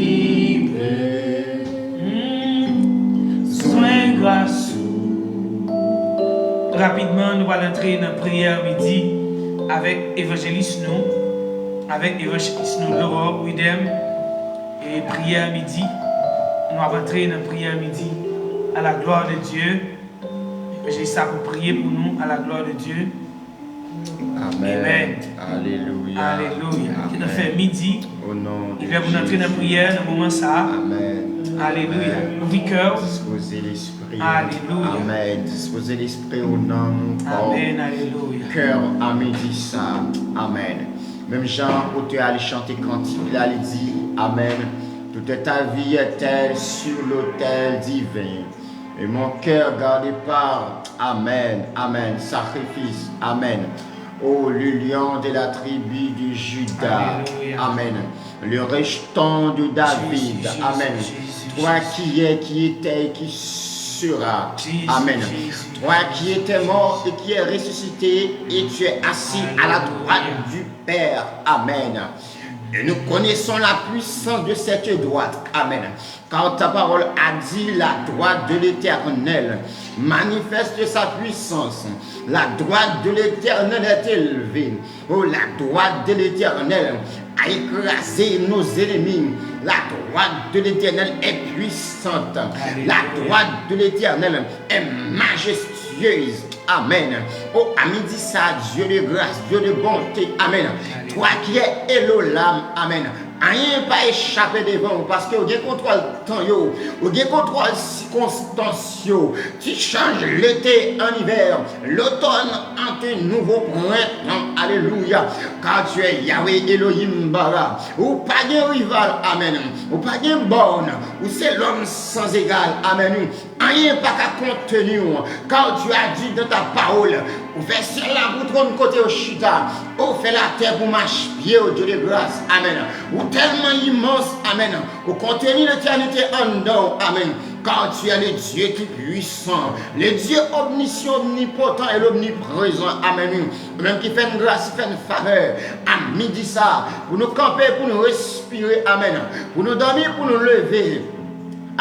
bezwen gras ou. Rapidman, nou pral antre nan priyè midi avèk evanjelis nou, avèk evanjelis nou Laurent Widem, e priyè midi. Nou ap antre nan priyè midi. À la gloire de Dieu. Evanjelis sa pou priye pou nou. À la gloire de Dieu. Amen. Amen. Alelouya. Alelouya. Ki nan fè midi. O non de Jezi. Li lè pou n antre nan priyè nan moman sa a. Amen. Alelouya. Amen. Ouvri kè w. Dispoze lespri. Alelouya. Amen. Dispoze lespri ou, nanm ou, kò w. Amen. Alelouya. Kè w a midi sa a. Amen. Menm jan otè a li chante kantik la, li di, amen. Toute ta vie est-elle sur l'autel divin. Et mon cœur gardé par, amen, amen, sacrifice, amen. Oh, le lion de la tribu de Juda, alelouya, amen. Le restant de David, Jésus, Jésus, amen. Jésus, toi Jésus. Qui es, qui était et qui sera, Jésus, amen. Jésus. Toi qui étais mort et qui es ressuscité et tu es assis à la droite, alelouya, du Père, amen. Et nous connaissons la puissance de cette droite, amen. Car ta parole a dit, la droite de l'Éternel manifeste sa puissance. La droite de l'Éternel est élevée. Oh, la droite de l'Éternel a écrasé nos ennemis. La droite de l'Éternel est puissante. Alelouya. La droite de l'Éternel est majestueuse. Amen. Oh, à midi sa, Dieu de grâce, Dieu de bonté. Amen. Alelouya. Toi qui es Elolam. Amen. Anyen pa echape devan ou, paske ou gen kontwòl tan yo, ou gen kontwòl sikonstans yo. Tu changes l'été en hiver, l'automne en un nouveau printemps. Alelouya. Car tu es Yahweh Elohim Bara. Ou pa gen rival, amèn. Ou pa gen bòn. Ou se lòm san egal, amèn. Anyen pa ka konteni w. Car tu as dit dans ta parole, ou fè syèl la pou twòn kote w chita. Ou fè latè pou machpye w, Dye de gras, amèn. Ou tèlman imans, amèn. Ou konteni letènite anndan w, amèn. Car tu es le Dieu tout puissant, le Dieu omniscient, omnipotent et l'omniprésent, amèn. Ou menm ki fè n gras, ki fè n favè, a midi sa, pou nou kanpe, pou nou respire, amèn. Pou nou dòmi, pou nou leve,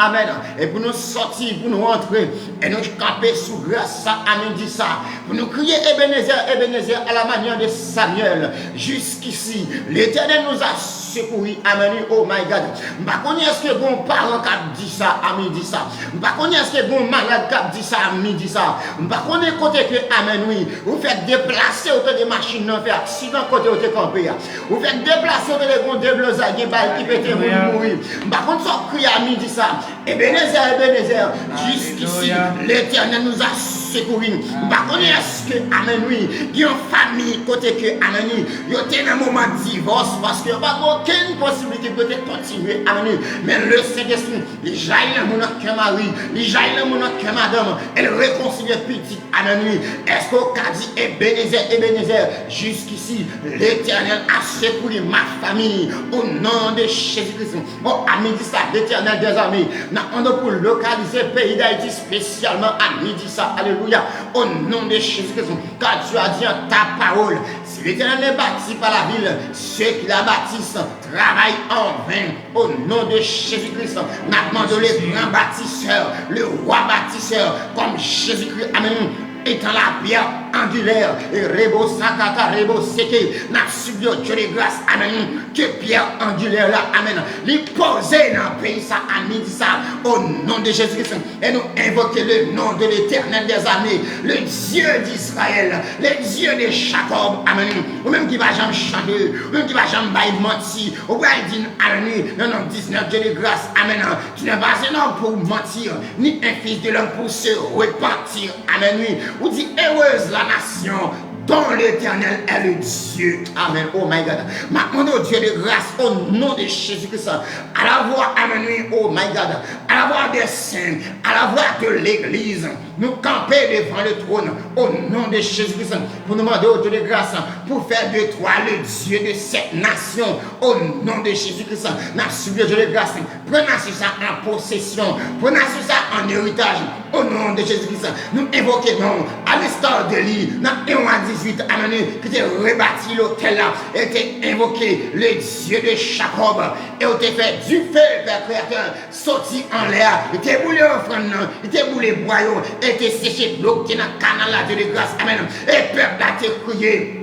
amèn. E pou nou sòti, pou nou antre, e nou kanpe sou gras sa, a midi sa, pou nou kriye Ebenezè, Ebenezè, à la manière de Samuel. Jusqu'ici, l'Éternel nous a secourus, amèn, wi, oh my God. M pa konnen èske gon paran k ap di sa a midi sa. M pa konnen èske gon malad k ap di sa a midi sa. M pa konnen kote ke, amèn, wi, ou fèk deplase, ou tande machin nan fè aksidan kote ou te kanpe a. Ou fèk deplase, ou tande gon deblozay, gen bal ki pete, moun mouri. M pa konn sa w kriye a midi sa. Ebenezè, Ebenezè, jusqu'ici, l'Éternel nous a secourus. M pa konnen èske, amèn, wi, gen yon fanmi kote ke, amèn, wi, yo te nan moman divòs, paske yo pa gen okenn posiblite pou yo te kontinye, amèn, wi. Men le Sentespri, li jayi lanmou nan kè mari, li jayi lanmou nan kè madanm, e l rekonsilye pitit, amèn, wi. Èske w ka di, Ebenezè, Ebenezè, jusqu'ici, l'Éternel a secouru ma famille, au nom de Jésus-Christ. Bon, a midi sa, Letènèl dèzame, n ap mande w pou lokalize peyi Dayiti espesyalman a midi sa. Alelouya. Au nom de Jésus-Christ, car tu as dit en ta parole, si l'Éternel ne bâtit pas la ville, ceux qui la bâtissent travaillent en vain. Au nom de Jésus-Christ, n ap mande w, le grand bâtisseur, le roi bâtisseur, comme Jésus-Christ, amèn, étant la pierre angulaire, e rebo sakata, rebo seke, n ap sipliye w, Dye de gras, amèn, ke pyè angilè la, amèn, li poze nan peyi sa a midi sa, o non de Jezi Kris, e nou envoke le nom de l'Éternel des armées, le Dieu d'Israël, le Dieu de Jacob, amèn, ou menm ki pa janm chante, ou menm ki pa janm bay manti, ou pral di n, amèn, nan nonm diznèf, Dye de gras, amèn, tu n'es pas un homme pour mentir, ni un fils de l'homme pour se repentir. Amèn, wi. Ou di, heureuse la nation dont l'Éternel est le Dieu. Amèn. Oh my God. M ap mande w, Dye de gras, o non de Jezi Kris, à la voix, amèn, wi, oh my God, à la voix des saints, à la voix de l'Église, nou kanpe devan le tròn, o non de Jezi Kris, pou nou mande w, Dye de gras, pou fè de toi le Dieu de cette nation, o non de Jezi Kris, n ap sipliye w, Dye de gras, pran nasyon sa an posesyon, pran nasyon sa an eritaj, o non de Jezi Kris, nou envoke non w, à l'instar de li, nan en wa dizuit, amèn, ki te rebati lotèl la, e te envoke le Dieu de Jacob, e w te fè dife, Pè Kreyatè, soti anlè a, li te boule ofrann nan, li te boule bwa yo, e te seche dlo ki te nan kanal la, Dye de gras, amèn, e pèp la te kriye.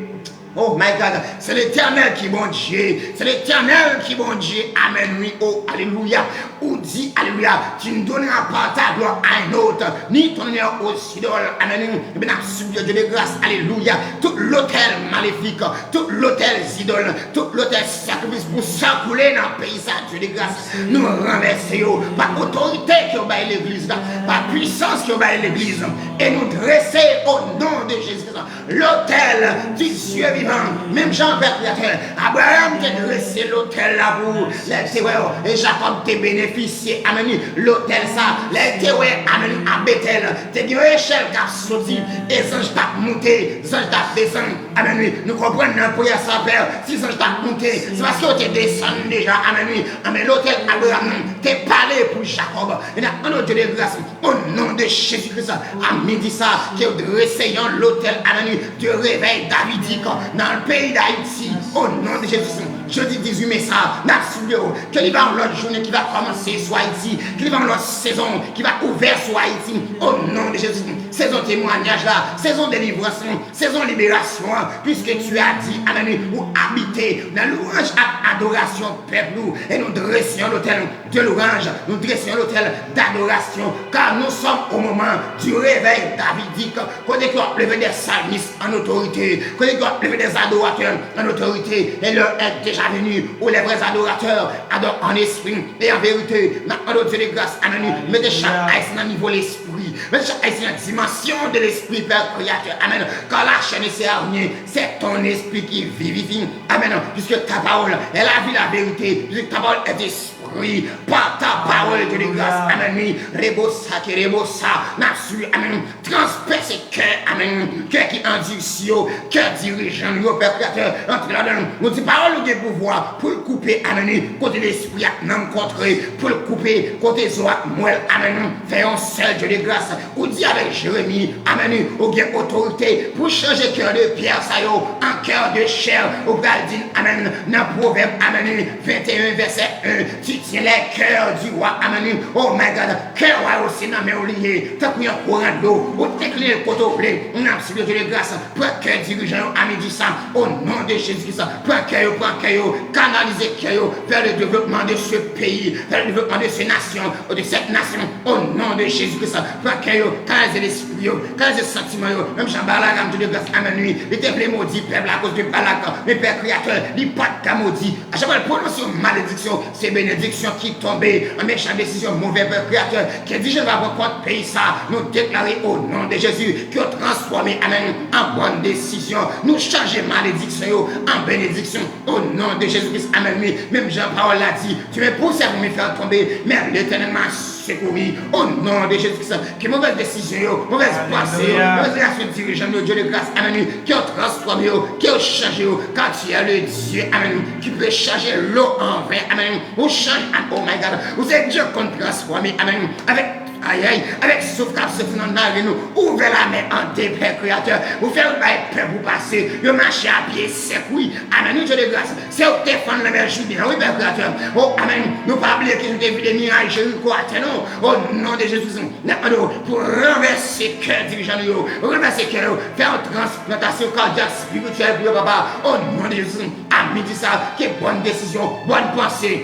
Oh my God, c'est l'Éternel qui Bondye, c'est l'Éternel qui Bondye, amèn, wi, oh, alelouya, ou di, alelouya, tu ne donneras pas ta gloire à un autre, ni ton honneur aux idoles, amèn, wi, ebyen, n ap sipliye Dye de gras, alelouya, tout lotèl malefik, tout lotèl zidòl, tout lotèl sakrifis pou sa koule nan peyi sa, Dye de gras, nou ranvèse yo, pa otorite ke w bay legliz la, pa pwisans ke w bay legliz, e nou drese o non de Jezi Kris, lotèl di Dye vivan, menm jan, Pè Kreyatè, Abraram te drese lotèl la pou ou, lè l te wè, e Jakòb te benefisye, amèn, wi, lotèl sa, lè l te wè, amèn, wi, a Betèl, te gen yon echèl k ap soti, e zanj t ap moute, zanj t ap desann, amèn, wi, nou konprann nan priyè sa, Pè, si zanj t ap moute, se paske yo te desann deja, amèn, wi, amèn, lotèl Abraram nan te pale pou Jakòb, e n ap mande w, Dye de gras, o non de Jezi Kris, a midi sa, ke w drese yon lotèl, amèn, wi, de réveil davidique nan peyi Dayiti, o non de Jezi Kris. Jodi dizuit me sa, n ap sipliye w, ke li va yon lòt jounen ki va kòmanse sou Ayiti, ke li va yon lòt sezon ki va ouvè sou Ayiti, o non de Jezi Kris. Sezon temwayaj la, sezon delivrans lan, sezon liberasyon an, puisque tu as dit, amèn, wi, ou abite nan lwanj ak adorasyon pèp ou, e nou drese yon lotèl de louange, nou drese yon lotèl d'adorasyon, car nous sommes au moment du réveil davidique, kote ke w ap leve des psalmistes en autorité, kote ke w ap leve des adorateurs en autorité, et l'heure est déjà venue où les vrais adorateurs adorent en esprit et en vérité. N ap mande w, Dye de gras, amèn, wi, mete chak Ayisyen nan nivo lespri, Mes chers Haïtiens, dimension de l'esprit, Père Créateur. Amen. Car la chair ne sert à rien, c'est ton esprit qui vivifie. Amen. Puisque ta parole est la vie, la vérité. Puisque ta parole est esprit. Par ta parole, Dieu de grâce. Amen. Oui. Rebo sa ke rebo sa. N ap swiv. Amen. Transpèse kè. Amen. Kè ki andisi yo. Kè dirijan yo, Père Créateur. Antre ladan. Nou di pawòl ou gen pouvwa pou l koupe. Amen. Kote lespri ak nanm kontre. Pou l koupe. Kote zo ak mwèl. Amen. Fè yon sèl Dieu de grâce. Ou di avèk Jeremi, amèn, ou gen otorite pou chanje kè de pyè sa yo an kè de chè. Ou pral di n, amèn, nan Pwovèb, amèn, venteyen, vèsè en, tu tiens les cœurs du roi, amèn. Oh my God, kè wa yo se nan men w li ye, tankou yon kouran dlo, ou te kle l kote w vle, n ap sipye de gras, pran kè dirijan yo a midi sa, o non de Jezi Kris, pran kè yo, pran kè yo, kanalize kè yo vers le développement de ce pays, vers le développement de ce nation, de cette nation. O non de Jezi Kris, pran kè yo, kanalize lespri yo, kanalize santiman yo. Menm jan Balak te de gras, amèn, wi, li te vle modi pèp la akoz de Balak, men Pè Kreyatè, li pa t ka modi. A chak fwa l pwononse yon malediksyon, se benediksyon ki tonbe. An mechan desizyon, movè Pè Kreyatè, ke dirijan va pran kont peyi sa, nou deklare o non de Jezi, ke yo transfòme, amèn, an bòn desizyon. Nou chanje malediksyon yo an benediksyon. O non de Jezi Kris, amèn, wi. Menm jan pawòl la di, Dieu me poursuit pour me faire tomber, mais l'Éternel m'a secouru. O non de Jezi Kris, ke movèz desizyon yo, movèz panse yo, alelouya, movèz reyaksyon dirijan yo, Dieu de grâce, amèn, wi, ke yo transfòme yo, ke yo chanje yo, car tu es le Dieu, amèn, wi, qui peut changer l'eau en vin, amèn, wi, ou chanje, oh my God, ou se Dye konn transfòme, amèn, wi, avèk Ayayay, avèk souf k ap soti nan naren nou, ouvè lamè an de, Pè Kreyatè. Ou fè yo bay pèp ou pase, yo mache a pye sèk, wi. Amèn, wi, Dye de gras. Se ou k te fann lanmè Jouden an, wi, Pè Kreyatè. O, amèn. Nou pa bliye ke ou te vide miray Jeriko atè, non. O non de Jezi, n ap mande w pou ranvèse kè dirijan nou yo, ranvèse kè yo, fè yon transplantasyon kadyak espirityèl pou yo, papa. O non de Jezi, a midi sa, ke bòn desizyon, bòn panse,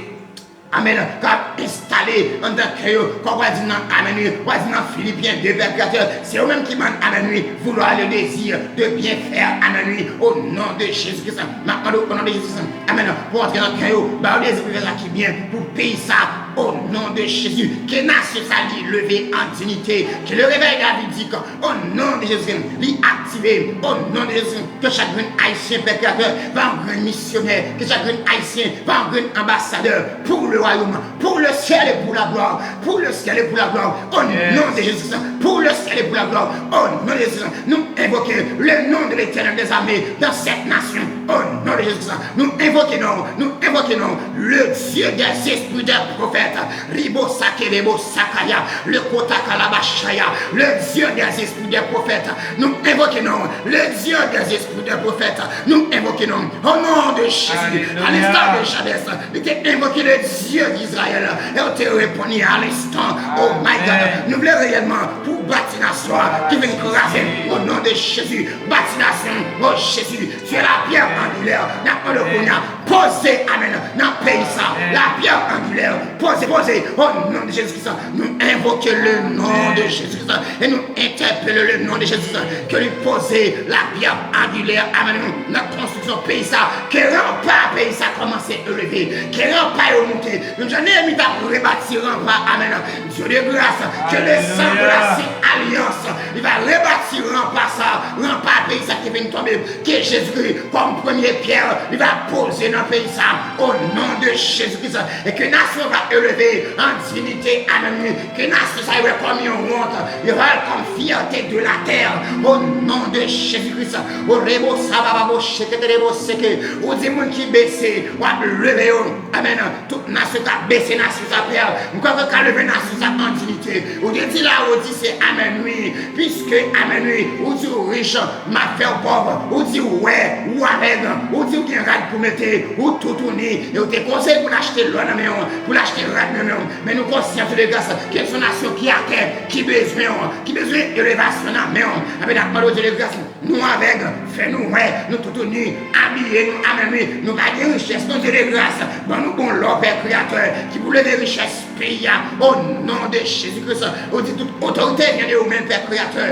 amèn, k ap enstale anndan kè yo, kòm w a di nan, amèn, wi, w a di nan Filipyen de, Pè Kreyatè, se ou menm ki ban n, amèn, wi, vouloir le désir de bien faire, amèn, wi, o non de Jezi Kris, m ap mande w, o non de Jezi Kris, amèn, pou antre nan kè yo, ba yo dezi pou fè sa ki byen pou peyi sa, o non de Jezi, ke nasyon sa li leve an dinite, ke le réveil davidique, o non de Jezi, li aktive, o non de Jezi, ke chak grenn Ayisyen, Pè Kreyatè, va yon grenn misyonè, ke chak grenn Ayisyen va yon grenn anbasadè pour le royaume, pour le ciel et pour la gloire, pour le ciel et pour la gloire, au nom de Jésus, pour le ciel et pour la gloire, au nom de Jésus, nous invoquons le nom de l'Éternel des armées dans cette nation, au nom de Jésus, nous invoquons, nous invoquons le Dieu des esprits des prophètes, Ribo Sakerebo Sakaya, le Kota Kalabashaya, le Dieu des esprits des prophètes, nous invoquons le Dieu des esprits des prophètes, nous invoquons au nom de Jésus, à l'instar de Jabès, li te envoke le Dieu d'Israël, e ou te reponn à l'instant. Oh my God, nou vle reyèlman pou bati nasyon ki vin kraze, o non de Jezi, bati nasyon, o Jezi, tu es la pierre angulaire, n ap mande w kounye a, poze, amèn, nan peyi sa, la pierre angulaire, poze, poze, o non de Jezi Kris, nou envoke le non de Jezi Kris, e nou entèpele le non de Jezi, ke li poze la pyè angilè, amèn, nan konstriksyon peyi sa, ke ranpa peyi sa kòmanse elve, ke ranpa yo moute, menm jan Neyemi t ap rebati ranpa, amèn, Dye de gras, ke le sang de la sent alyans, li va rebati ranpa sa, ranpa peyi sa ki te vin tonbe, ke Jezikri kòm premye pyè, li va poze nan peyi sa, o non de Jezikri, e ke nasyon va elve an dinite, amèn, ke nasyon sa yo wè kòm yon wont, yo wè kòm fyète de la tè, o non de Jezikri, o rebo sabababo shekete rebo seke, ou di moun ki bese, w ap leve yo, amèn, tout nasyon ka bese nasyon sa, Pè, m kwè ke w ka leve nasyon sa an dinite, ou te di la, ou di se amèn, wi, piske, amèn, wi, ou di w rich, m ap fè w pòv, ou di w wè, ou avèg, ou di w gen rad pou mete, ou toutouni, e ou te konseye pou l achte lò nan men w, pou l achte rad nan men w. Men nou konsyan, Dye de gras, ke se yon nasyon ki atè, ki bezwen w, ki bezwen elevasyon nan men w. Amèn, n ap mande w, Dye de gras, nou avèg, fè nou wè, nou toutouni, abiye nou, amèn, wi, nou pa gen richès, non, Dye de gras, ban nou bon lò, Pè Kreyatè, ki pou leve richès peyi a, o non de Jezikri, ou di tout otorite vyen de ou menm, Pè Kreyatè.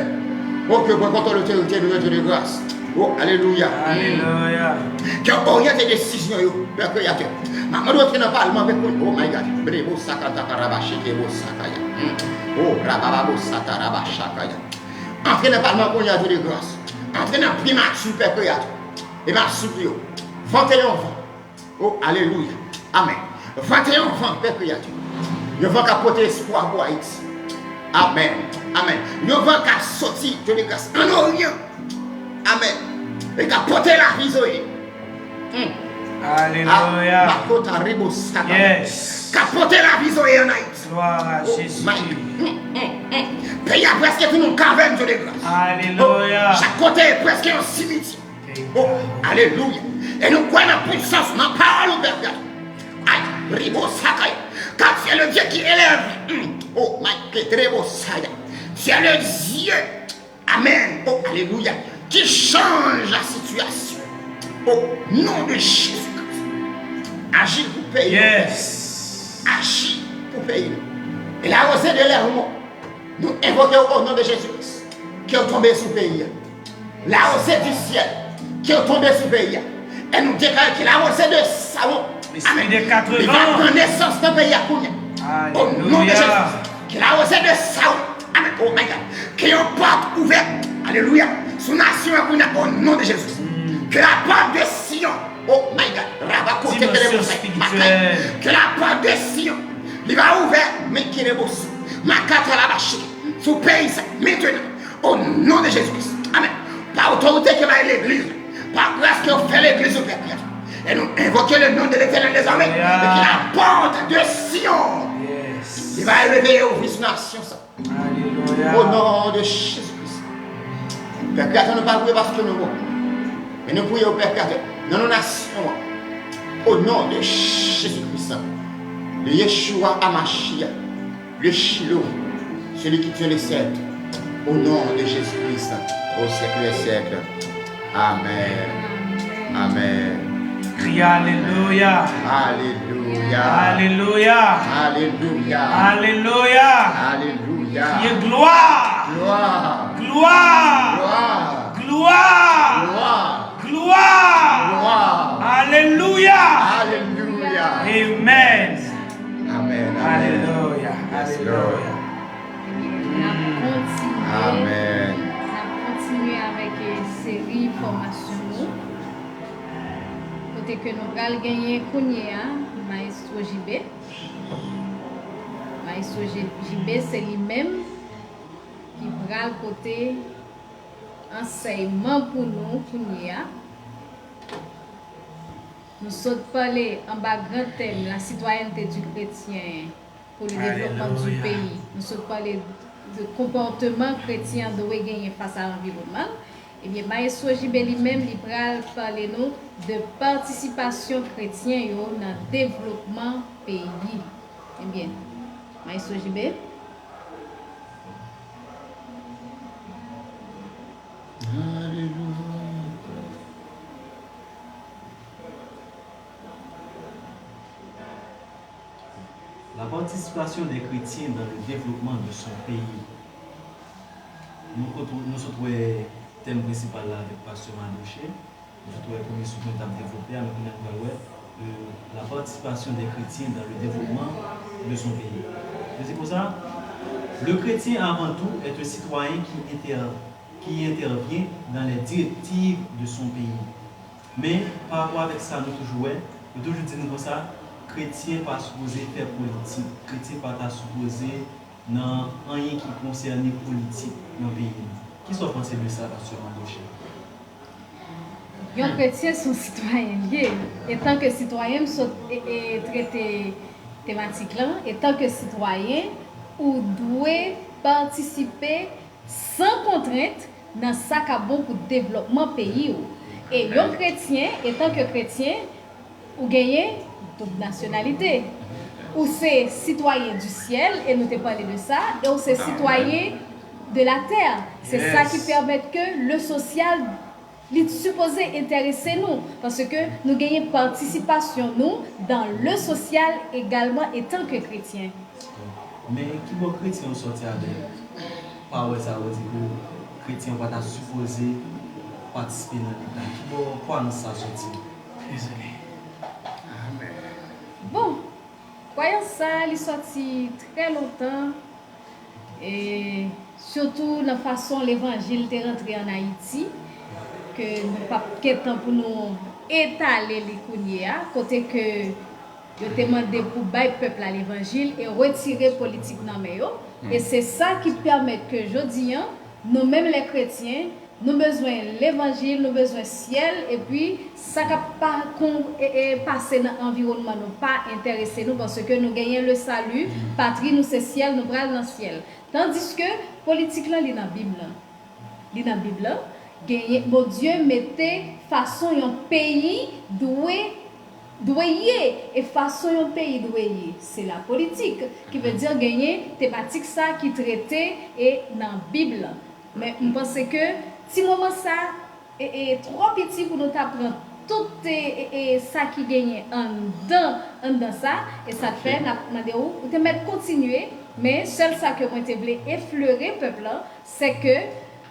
O, ke pran kontwòl otorite nou yo, Dye de gras. O, alelouya. Alelouya. Ke oryante desizyon yo, Pè Kreyatè. M ap mande w antre nan palman avèk nou. Oh my God. Brebo sakata karaba shekebo sakaya. Hmm. Oh, rabababo, sataraba, chakaya. Antre nan palman kounye a, Dye de gras. Antre nan primati, Pè Kreyatè. E m ap sipliye w. Venteyen van. Oh, alelouya. Amèn. Venteyen van, Pè Kreyatè. Yon van k ap pote espwa pou Ayiti. Amèn. Amèn. Yon van k ap soti, Dye de gras, ann Oryan. Amèn. E k ap pote lavi Zoe. Hmm. Alelouya. Ah, makota rebo satan. Yes. K ap pote lavi Zoe ann Ayiti. Glwa a Jezi. Oh, my God. Hmm, hmm, hmm. Peyi a prèske tounen yon kavèn, Dye de gras. Alelouya. Oh, chak kote prèske yon simitye. Oh, alelouya. E nou kwè nan pwisans, nan pawòl ou, Pè Kreyatè. Ay, ribo sakay. Car tu es le Dieu qui élève. Hmm. Oh, my God, rebo saya. Tu es le Dieu Amèn. Oh, alelouya. Qui change la situation. Au nom de Jésus-Christ. Aji pou peyi nou. Yes. Aji pou peyi nou. E la rosée de l'air, nou envoke w o non de Jezi Kris. Ke w tonbe sou peyi a. La rosée du ciel. Ke w tonbe sou peyi a. E nou deklare ke la rosée de Saron. Amèn. Li va pran nesans nan peyi a kounye a. O non de Jezi Kris. Ke la rosée de Saron. Amèn. Oh my God. Ke yon pòt ouvè. Alelouya. Sou nasyon an kounye a, o non de Jezi. Ke la pòt de Siyon. Oh my God. Rabakote kelebosay. Ke la pòt de Siyon. Li va ouvè. Men kelebos. Makata la bashi. Sou peyi sa. Mentenan. O non de Jezi Kris. Amèn. Pa otorite ke bay legliz. Pa gras ke w fè legliz ou pèp. E nou envoke le non de Letènèl dezòmè. E ke la pòt de Siyon. Li va reveye ouvri sou nasyon sa. Alelouya. O non de Jezi Kris. Pè Kreyatè, nou pa priye paske nou bon. Men nou priye w, Pè Kreyatè, nan non nasyon an. O non de Jezi Kris. Le Yeshua Amashia. Le Shiloh. Celui qui tient le sceptre. Au nom de Jésus-Christ. Au siècle des siècles. Amèn. Amèn. Kriye alelouya. Alelouya. Alelouya. Alelouya. Alelouya. Alelouya. Kriye glwa. Glwa. Glwa. Glwa. Glwa. Glwa. Glwa. Alelouya. Alelouya. Amen. Amèn. Amèn. Alelouya. Yes, Lord. Alelouya. Ebyen, n ap kontinye. Amèn. N ap kontinye avèk, eh, seri fòmasyon nou. Kote ke nou pral genyen kounye a, Maestro J B. Maestro J-, J B, se li menm ki pral pote ansèyman pou nou kounye a. Nou sot pale anba gran tèm, la citoyenneté du chrétien pour le développement du pays. Nou sot pale de konpòteman kretyen an dwe genyen fas a anviwònman l. Ebyen, Maestro J B li menm, li pral pale nou de patisipasyon kretyen yo nan devlopman peyi. Ebyen, Maestro J B. Alelouya. La participation des chrétiens dans le développement de son pays. Nou, nou sot wè tèm prensipal la avèk Pastè Madoche. Nou sot wè premye sou pwen t ap devlope a, men kounye a nou pral wè, euh, la participation des chrétiens dans le développement de son pays. Yo di konsa, le chrétien avant tout est un citoyen qui inter-, qui intervient dans les directives de son pays. Men, pa rapò avèk sa, nou toujou wè, yo toujou di nou konsa, kretyen pa sipoze fè politik, kretyen pa ta sipoze nan anyen ki konsène politik nan peyi nou. Kisa w panse de sa, Pastè Madoche? Yon kretyen se yon sitwayen l ye. Etanke sitwayen, m sot e, e, trete tematik lan, etanke sitwayen, ou dwe patisipe san kontrent nan sa k ap bon pou devlòpman peyi w. E yon kretyen, etanke kretyen, ou genyen doub nasyonalite. Ou se sitwayen di syèl, e nou te pale de sa, e ou se sitwayen de la tè. Se sa ki pèmèt ke le sosyal, li sipoze enterese nou, paske nou genyen patisipasyon nou dans le social également etanke kretyen. Men ki bò kretyen yo sòti avèk pawòl sa yo di ke kretyen yo pa ta sipoze patisipe nan leta? Ki bò kwayans sa sòti? Dezole. Amèn. Bon, kwayans sa, li sòti trè lontan E sitou nan fason levanjil te rantre ann Ayiti, ke nou p ap gen tan pou nou etale li kounye a, kote ke yo te mande pou bay pèp la levanjil e retire politik nan men yo. E se sa ki pèmèt ke jodi a, nou menm lè kretyen, nou bezwen levanjil, nou bezwen syèl, epi sa k ap pa, kon, e, e, pase nan anviwònman nou pa enterese nou, paske nou genyen le salut, patri nou se syèl, nou pral nan syèl. Tandiske politik lan, li nan Bib lan. Li nan Bib lan. Genyen, Bondye mete fason yon peyi dwe, dwe ye, e fason yon peyi dwe ye, se la politik. Ki vle di genyen tematik sa ki trete e nan Bib lan. Men m panse ke ti moman sa, e, e, twò piti pou nou ta pran tout, e, e, e, sa ki genyen anndan, anndan sa, e sa k fè n ap mande w, ou te mèt kontinye, men sèl sa ke mwen te vle eflere pèp lan, se ke,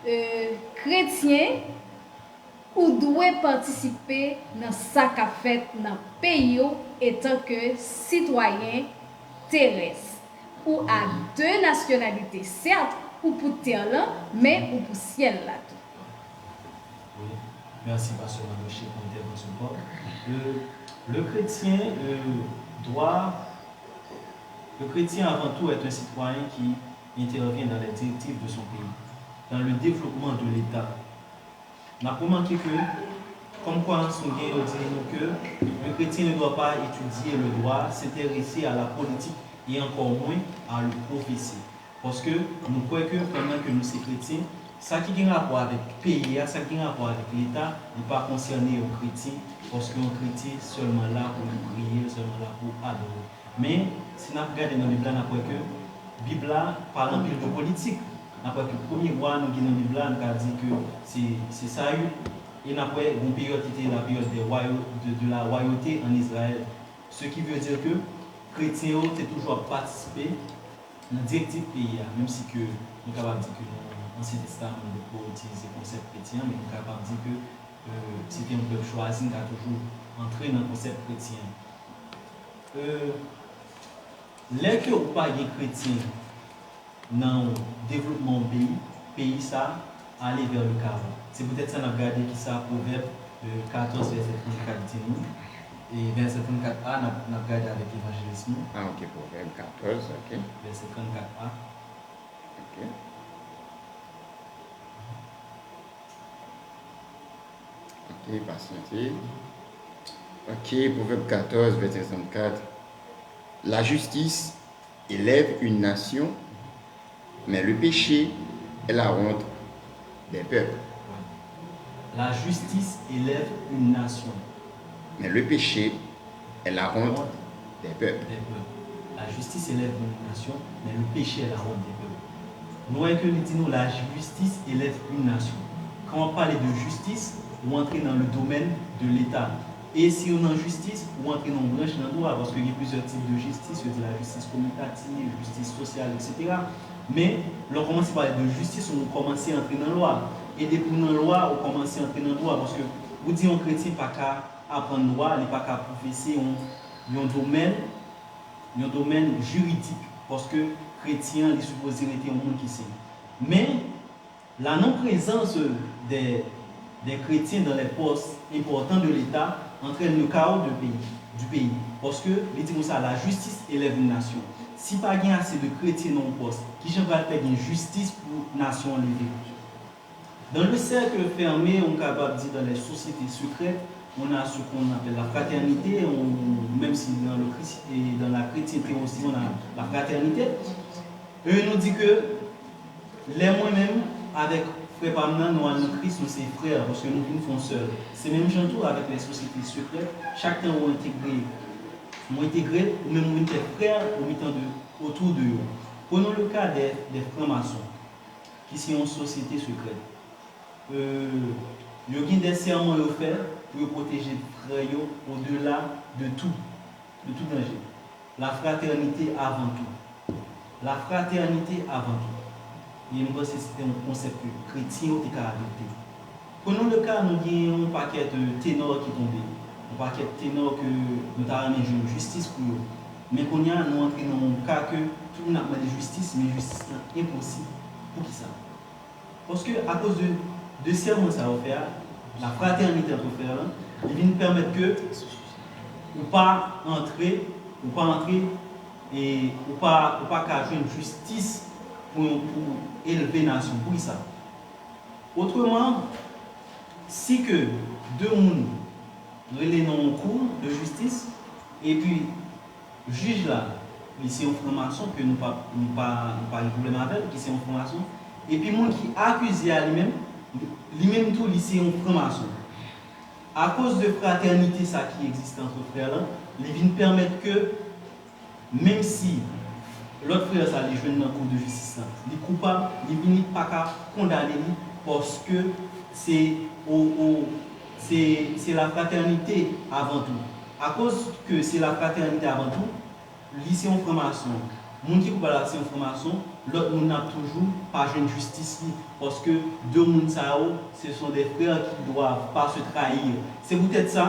e, kretyen, ou dwe patisipe nan sa k ap fèt nan peyi w etanke sitwayen terès. Ou a de nasyonalite, sèt, ou pou tè lan, men ou pou syèl la tou. Oui. Merci, Pasteur Madoche, pour l'intervention. Le, le chrétien euh, doit, le chrétien avant tout est un citoyen qui intervient dans les directives de son pays, dans le développement de l'État. N ap remake ke, kòmkwa, si w gen yo di nou ke le chrétien ne doit pas étudier le droit, s'intéresser à la politique et encore moins à le professer. Paske nou kwè ke pandan ke nou se kretyen, sa ki gen rapò avèk peyi a, sa ki gen rapò avèk Leta, li pa konsène yon kretyen, paske yon kretyen sèlman la pou li priye, sèlman la pou adore. Men, si n ap gade nan Bib la, n ap wè ke Bib la pale anpil de politik. N ap wè ke premye wa nou gen nan Bib la, nou ka di ke se, se Sayil. E n ap wè yon peryòd ki te la période des royautés, de, de la royauté en Israël. Ce qui veut dire que kretyen yo te toujou ap patisipe nan direktiv peyi a, menm si ke nou kapab di ke nan Ansyen Testaman, nou poko itilize konsèp kretyen an, men nou kapab di ke euh, se te yon pèp chwazi, nou ka toujou antre nan konsèp kretyen an. Euh, lè ke ou pa gen kretyen nan yon devlopman yon peyi, peyi sa a ale vè le kawo. Se poutèt sa n ap gade kisa Pwovèb euh, katòz vèsè trannkat di nou. E vèsè trannkat a, n ap, n ap gade avèk evanjelis nou. Ah, ok, Pwovèb katòz, ok. Vèsè trannkat a. Ok. Ok, pasyante. Ok, Pwovèb katòz, vèsè trannkat. La justice élève une nation, mais le péché est la honte des peuples. La justice élève une nation. Mais le péché est la honte des peuples. Des peuples. La justice élève une nation, mais le péché est la honte des peuples. Nou wè ke li di nou la justice élève une nation. Kan w ap pale de jistis, ou antre nan le domaine de l'État. E si w nan jistis, ou antre nan yon branch nan dwa, paske gen plizyè tip de jistis, yo di la justice communautative, justice sociale, et cetera. Men, lè w kòmanse pale de jistis, ou kòmanse antre nan lwa. E depi w nan lwa, ou kòmanse antre nan dwa, paske ou di yon kretyen pa ka aprann dwa, li pa ka pwofese yon, yon domèn, yon domèn jiridik, paske kretyen an, li sipoze rete yon moun ki sen. Men, la non-présence des, des chrétiens dans les postes importants de l'État entraîne le chaos de pays, du pays. Paske, li di konsa, la justice élève une nation. Si pa gen ase de kretyen nan yon pòs, kijan pral fè gen jistis pou nasyon an leve? Dans le cercle fermé, on kapab di dans les sociétés secrètes, on a ce qu'on appelle la fraternité, ou menm si dans le Christ, et dans la chrétienté aussi, on a la fraternité. E nou di ke lè mwen menm avèk frè pa m nan, nou al nan Kris, nou se frè, paske nou vin fè yon sèl. Se menm jan tou avèk les sociétés secrètes, chak tan ou entegre, ou entegre, ou menm ou vin fè frè au mitan de, autour de yo. Prenons le cas des, des francs-maçons. Ki se yon sosyete sekrè. Euh, yo gen de sèman yo fè pou yo pwoteje frè yo au-delà de tout, de tout danger. La fraternité avant tout. La fraternité avant tout. E m panse se te yon konsèp ke kretyen yo te ka adopte. Prenons le cas, nou gen yon pakèt euh, tenò ki tonbe. Yon pakèt tenò ke nou ta renmen jwenn jistis pou yo. Men kounye a, nou antre nan yon ka ke Tout moun ap mande jistis, men jistis lan enposib. Poukisa? Paske akoz de, de sèman sa yo fè a, la fraternité entre frères lan, li vin pèmèt ke ou pa antre, ou pa antre, e ou pa, ou pa ka jwenn jistis pou, pou elve nasyon. Poukisa? Otreman, si ke de moun rele nan yon kou de jistis, epi jij la, li se yon franmason, ke nou pa, nou pa, nou pa gen pwoblèm avè l, ki se yon franmason, epi moun ki akize a li menm, li menm tou, li se yon franmason. Akoz de fratènite sa ki egziste ant frè lan, li vin pèmèt ke menm si lòt frè sa li jwenn nan kou de jistis la, li koupab, li vini pa ka kondane li, paske se o, o, se, se la fratènite avan tou. Akoz ke se la fratènite avan tou, li se yon franmason. Moun ki koupab la se yon franmason, lòt moun nan ap toujou pa jwenn jistis li, paske de moun sa yo, ce sont des frères qui doivent pas se trahir. Se poutèt sa,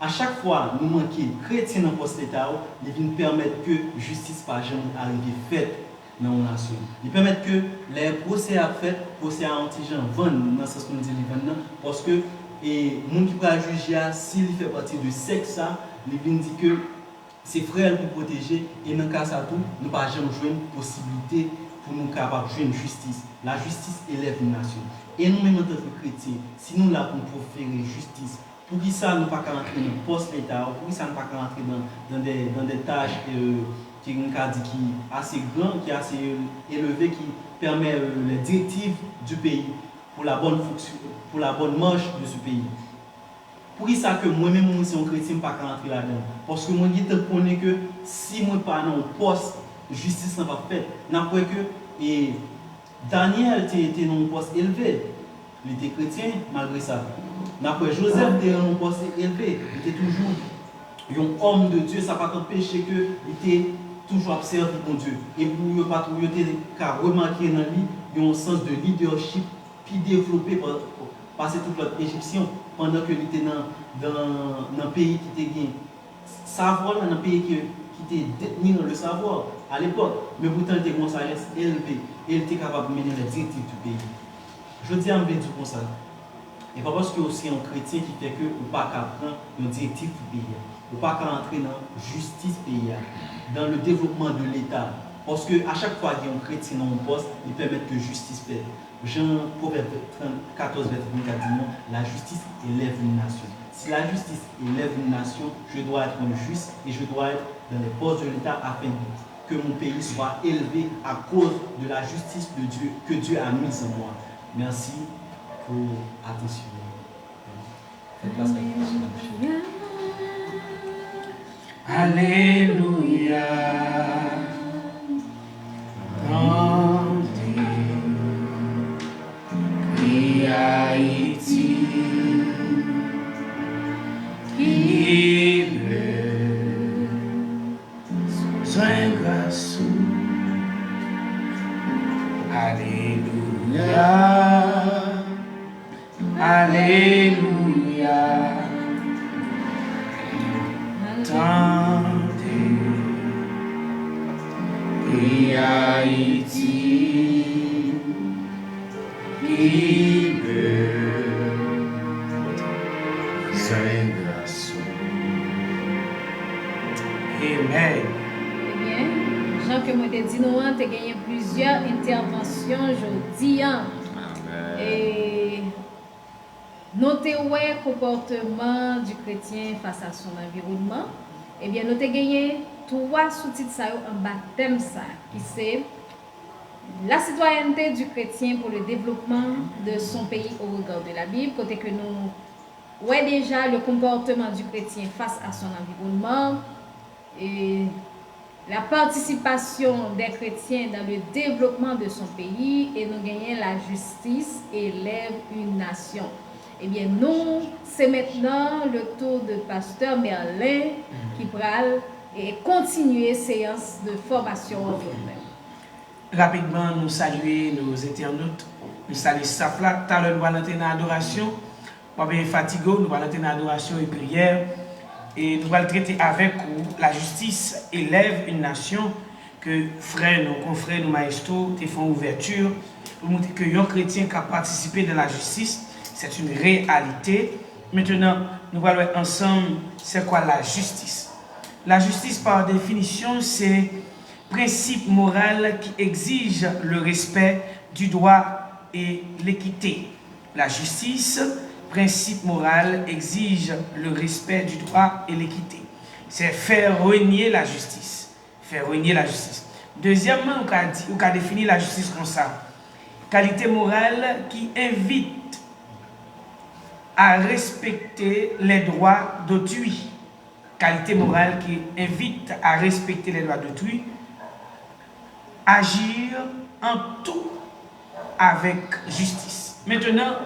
a chak fwa nou manke kretyen nan pòs leta yo, li vin pèmèt ke jistis pa janm arive fèt nan yon nasyon. Li pèmèt ke lè pwosè ap fèt, pwosè a yon ti jan vann, nan sans nou di li vann nan, paske e moun ki pral jije a, si li fè pati de sèk sa, li vin di ke se frè l pou pwoteje, e nan ka sa tou, nou pa janm jwenn posiblite pou nou kapab jwenn jistis. La justice élève une nation. E nou menm antanke kretyen, si nou la pou n pwofere jistis, poukisa nou pa ka antre nan pòs leta yo? Poukisa nou pa ka antre dans, dans des, dans des tâches, euh, ki nou ka di ki ase gran, ki ase eleve, ki permet, euh, les directives du pays pour la bonne fonction, pour la bonne marche de ce pays? Poukisa ke mwen menm, mwen se yon kretyen, m pa ka antre ladan l? Paske mwen gentan konnen ke si mwen pa nan yon pòs, jistis lan p ap fèt. N ap wè ke, e, Danyèl te, te nan yon pòs elve. Li te kretyen, malgre sa. N ap wè Jozèf te nan yon pòs elve. Li te toujou yon homme de Dieu. Sa pa t anpeche ke li te toujou ap sèvi Bondye. E pou yo pa twò, yo te ka remake nan li yon sans de leadership pi devlope pa, pase tout lòt Ejipsyen, pandan ke li te nan, nan, nan peyi ki te gen savwa la, nan peyi ki, ki te detni le savoir à l'époque. Men poutan, li te gen yon sajès elve e li te kapab mennen les directives du pays. Jodi a, m vle di w konsa, e pa paske w se yon kretyen ki fè ke ou pa ka pran yon direktiv pou peyi a. Ou pa ka antre nan jistis peyi a, dans le développement de l'État. Paske a chak fwa gen yon kretyen nan yon pòs, li pèmèt ke jistis fèt. Jan Pwovèb trant, katòz, vèsè vennkat di nou, la justice élève une nation. Si la justice élève une nation, je dois être un juste et je dois être dans les postes de l'État afin que mon pays soit élevé à cause de la justice de Dieu, que Dieu a mise en moi. Merci pour attention. Fè plas ak plas nan chè. Alelouya. Tande kri Ayiti ki bezwen gras ou. Alelouya. Alelouya. Tande kri Ayiti ki bezwen gras ou. Amen. Ebyen, jan ke mwen te di nou an, te genyen plizyè entèvansyon jodi an. Amen. E Nou te wè comportement du chrétien face à son environnement. Ebyen, nou te genyen twa soutit sa yo anba tèm sa, ki se la citoyenneté du chrétien pour le développement de son pays au regard de la Bible, kote ke nou wè deja le comportement du chrétien face à son environnement, e la participation des chrétiens dans le développement de son pays, e nou genyen la justice élève une nation. Ebyen, nou, se mentnan le tour de Pasteur Merlin ki pral e kontinye seyans de fòmasyon an pou nou menm. Rapidman, nou salye nos internautes, nou salye staff la. Talè nou pral antre nan adorasyon. W ap fatige w, nou pral antre nan adorasyon e priyè. E nou pral trete avèk ou, la justice élève une nation, ke frè nou, konfrè nou, Maestro, te fè yon ouvèti pou montre ke yon kretyen ka patisipe nan lajistis, c'est une réalité. Mentenan, nou pral wè ansanm c'est quoi la justice. La justice, par définition, c'est principe moral qui exige le respect du droit et l'équité. La justice, principe moral, exige le respect du droit et l'équité. C'est faire régner la justice. Faire régner la justice. Dezyèmman, ou ka di, ou ka defini lajistis konsa. Qualité morale qui invite à respecter les droits d'autrui. Qualité morale qui invite à respecter les droits d'autrui. Agir en tout avec justice. Mentenan,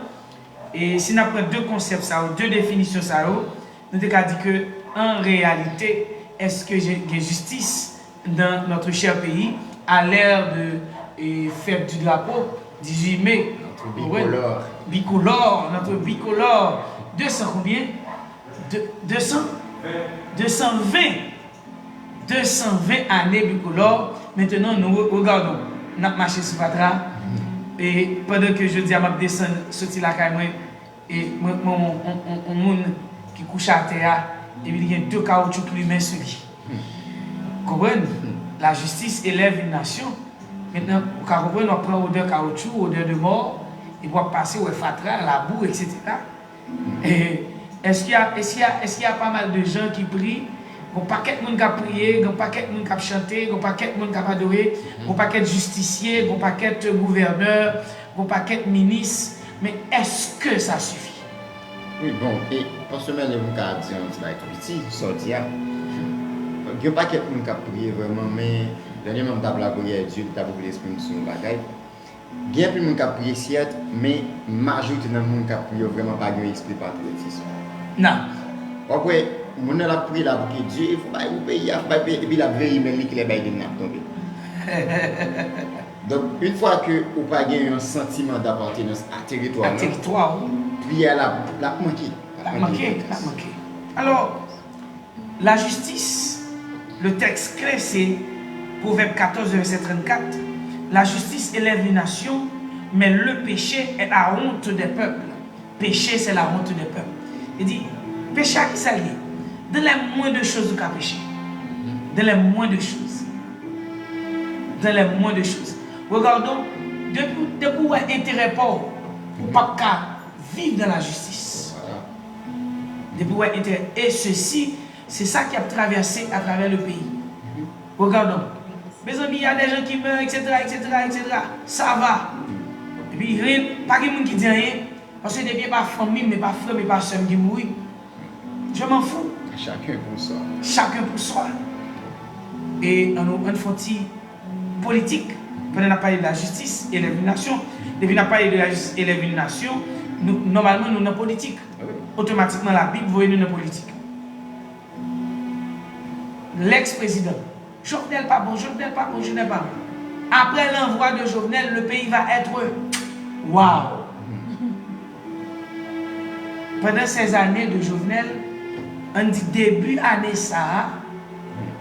e si n ap pran de konsèp sa yo, de definisyon sa yo, nou te ka di ke, an reyalite, èske gen jistis dans notre cher pays, à l'ère de e, fête du drapeau, dix-huit mai, Notre bicolore. Bicolore, notre bicolore, deux cents combien? De, deux cents? Deux cent vingt. Deux cent vingt ane bikolò. Mentenan, nou re- regardons. N ap mache sou fatra. E pandan ke jodi a m ap desann soti lakay mwen, e mwen, mwen, yon, yon, yon, yon moun ki kouche atè a, epi li gen de kawoutchou k limen sou li. Konprann? La justice élève une nation. Mentnan, ou ka konprann, w ap pran odè kawoutchou, odè de mò, epi w ap pase, w wè fatra, labou, et cetera. E, est-ce qu'il y a, est-ce qu'il y a, est-ce qu'il y a pas mal de gens qui prient? Gon pakèt moun k ap priye, gon pakèt moun k ap chante, gon pakèt moun k ap adore, gon pakèt jistisye, gon pakèt gouvènè, gon pakèt minis, men èske sa sifi? Wi, bon, e Pastè Merlin, m ka di yon ti bagay tou piti, sa w di a. Gen yon pakèt moun k ap priye vrèman, men dènyèman m t ap lapriyè, Dye li t ap ouvri lespri m sou yon bagay. Gen anpil moun k ap priye, sèt, men majorite nan moun k ap priye yo vrèman pa gen yon espri patriyotis. Nan. W ap wè, moun nan l ap priye la pou ke Dye, fò bay pou peyi a, fò bay peyi, epi l ap veye men li kilè bay li n ap tonbe. Donk, yon fwa ke ou pa gen yon santiman dapatenans a teritwa A lan, teritwa ou. Priyè a l ap, l ap manke. L ap manke, l ap manke. Alò, lajistis, le tèks kle se Pwovèb katòz, vèsè trannkat, la justice élève une nation, mais le péché est la honte des peuples. Péché, c'est la honte des peuples. Li di, peche a ki sa l ye? Dans les moindres choses ou ka peche. Dans les moindres choses. Dans les moindres choses. Regardons, depi, depi w wè enterè pa w, ou p ap ka viv dans la justice. Depi w wè enterè, et ceci, c'est ça qui a traversé à travers le pays. Regardons. Mezanmi, il y a des gens qui meurent, et cetera, et cetera, et cetera. Ça va. Epi, ren, pa gen moun ki di anyen. Paske depi e pa fanmi m, e pa frè m, e pa sè m ki mouri, je m'en fous. Chacun pour soi. Chacun pour soi. E ann, ann fè yon ti politik. Pandan n ap pale de la justice élève une nation, depi n ap pale de la justice élève une nation, nou, nòmalman, nou nan politik. Otomatikman, Labib voye nou nan politik. Lèks prezidan. Jovenel pa bon, Jovenel pa bon, Jovenel pa bon. Après l'envoi de Jovenel, le pays va être. Waw! Pandan sèz ane de Jovenel, ann di debi ane sa a,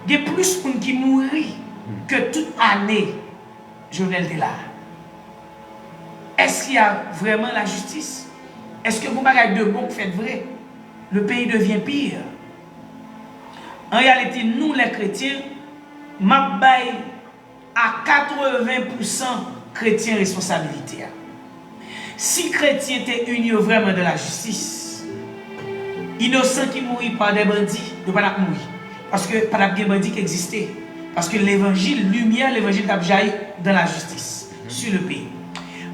gen plis moun ki mouri ke tout ane Jovenel te la. Est-ce qu'il y a vraiment la justice? Èske gon bagay de bon k fèt vre? Le pays devient pire. An reyalite, nou, lè kretyen, m ap bay a katreven pousan kretyen responsabilite a. Si kretyen te ini yo vrèman dan lajistis, inosan ki mouri pa dè bandi, yo pa t ap mouri. Paske pa t ap gen bandi ki egziste. Paske levanjil, limyè levanjil t ap jayi dan lajistis, sur le pays.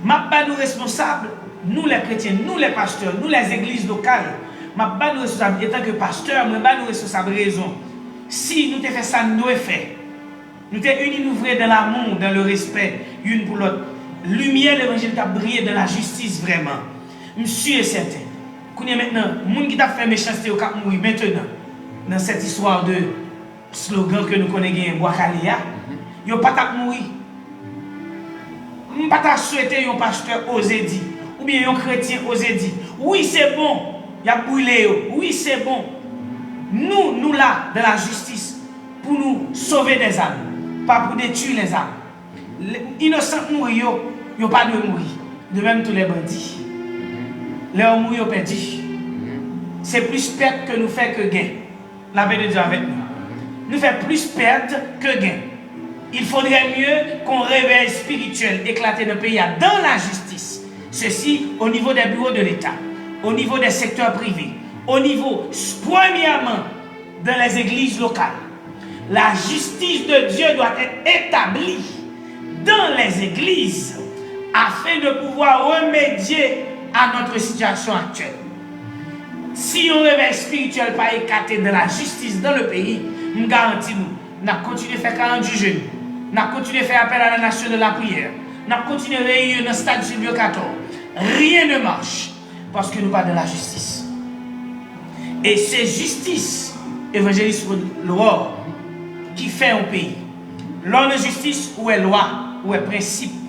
M ap ba nou responsab, nou lè kretyen, nou lè pastè, nou lè zegliz lokal, m ap ba nou responsab, etanke pastè, mwen ba nou responsab rezon. Si nou te fè sa n dwe fè, nou te ini nou vre dan lamour, dan le respè, youn pou lòt, limyè levanjil t ap briye dan lajistis vrèman. M si e sèten. Kounye a mentnan, moun ki t ap fè mechanste yo k ap mouri mentnan, nan cette histoire de slogan ke nou konnen genyen Bwa Kale a, yo pa t ap mouri. M pa ta swete yon pastè oze di, oubyen yon kretyen oze di, wi, se bon, y ap brile yo, wi, se bon. Nou, nou la, dan lajistis, pou nou sove dèzam. Pas pour détruire les âmes. Inosan k mouri yo, yo pa dwe mouri. De même tous les bandits. Lè yo mouri, yo pèdi. Se plis pèt ke nou fè ke gen. Lapè de Dye avèk nou. Nou fè plis pèt ke gen. Il faudrait mieux qu'on réveil spirituel éclaté dans le pays, dans la justice. Ceci au niveau des bureaux de l'État, au niveau des secteurs privés, au niveau, premièrement, dans les églises locales. La justice de Dieu doit être établie dans les églises afin de pouvoir remédier à notre situation actuelle. Si yon revèy espirityèl pa ekate dans la justice dans le pays, m garanti nou, n ap kontinye fè karant jou jeni, n ap kontinye fè apèl a la nasyon de la priyè, n ap kontinye reyini yo nan stad Silvyo Katò. Rien ne marche, paske nou pa dans la justice. E se jistis, evanjelis Lwò, ki fè yon peyi. Lè w nan jistis, ou wè lwa, ou wè prensip,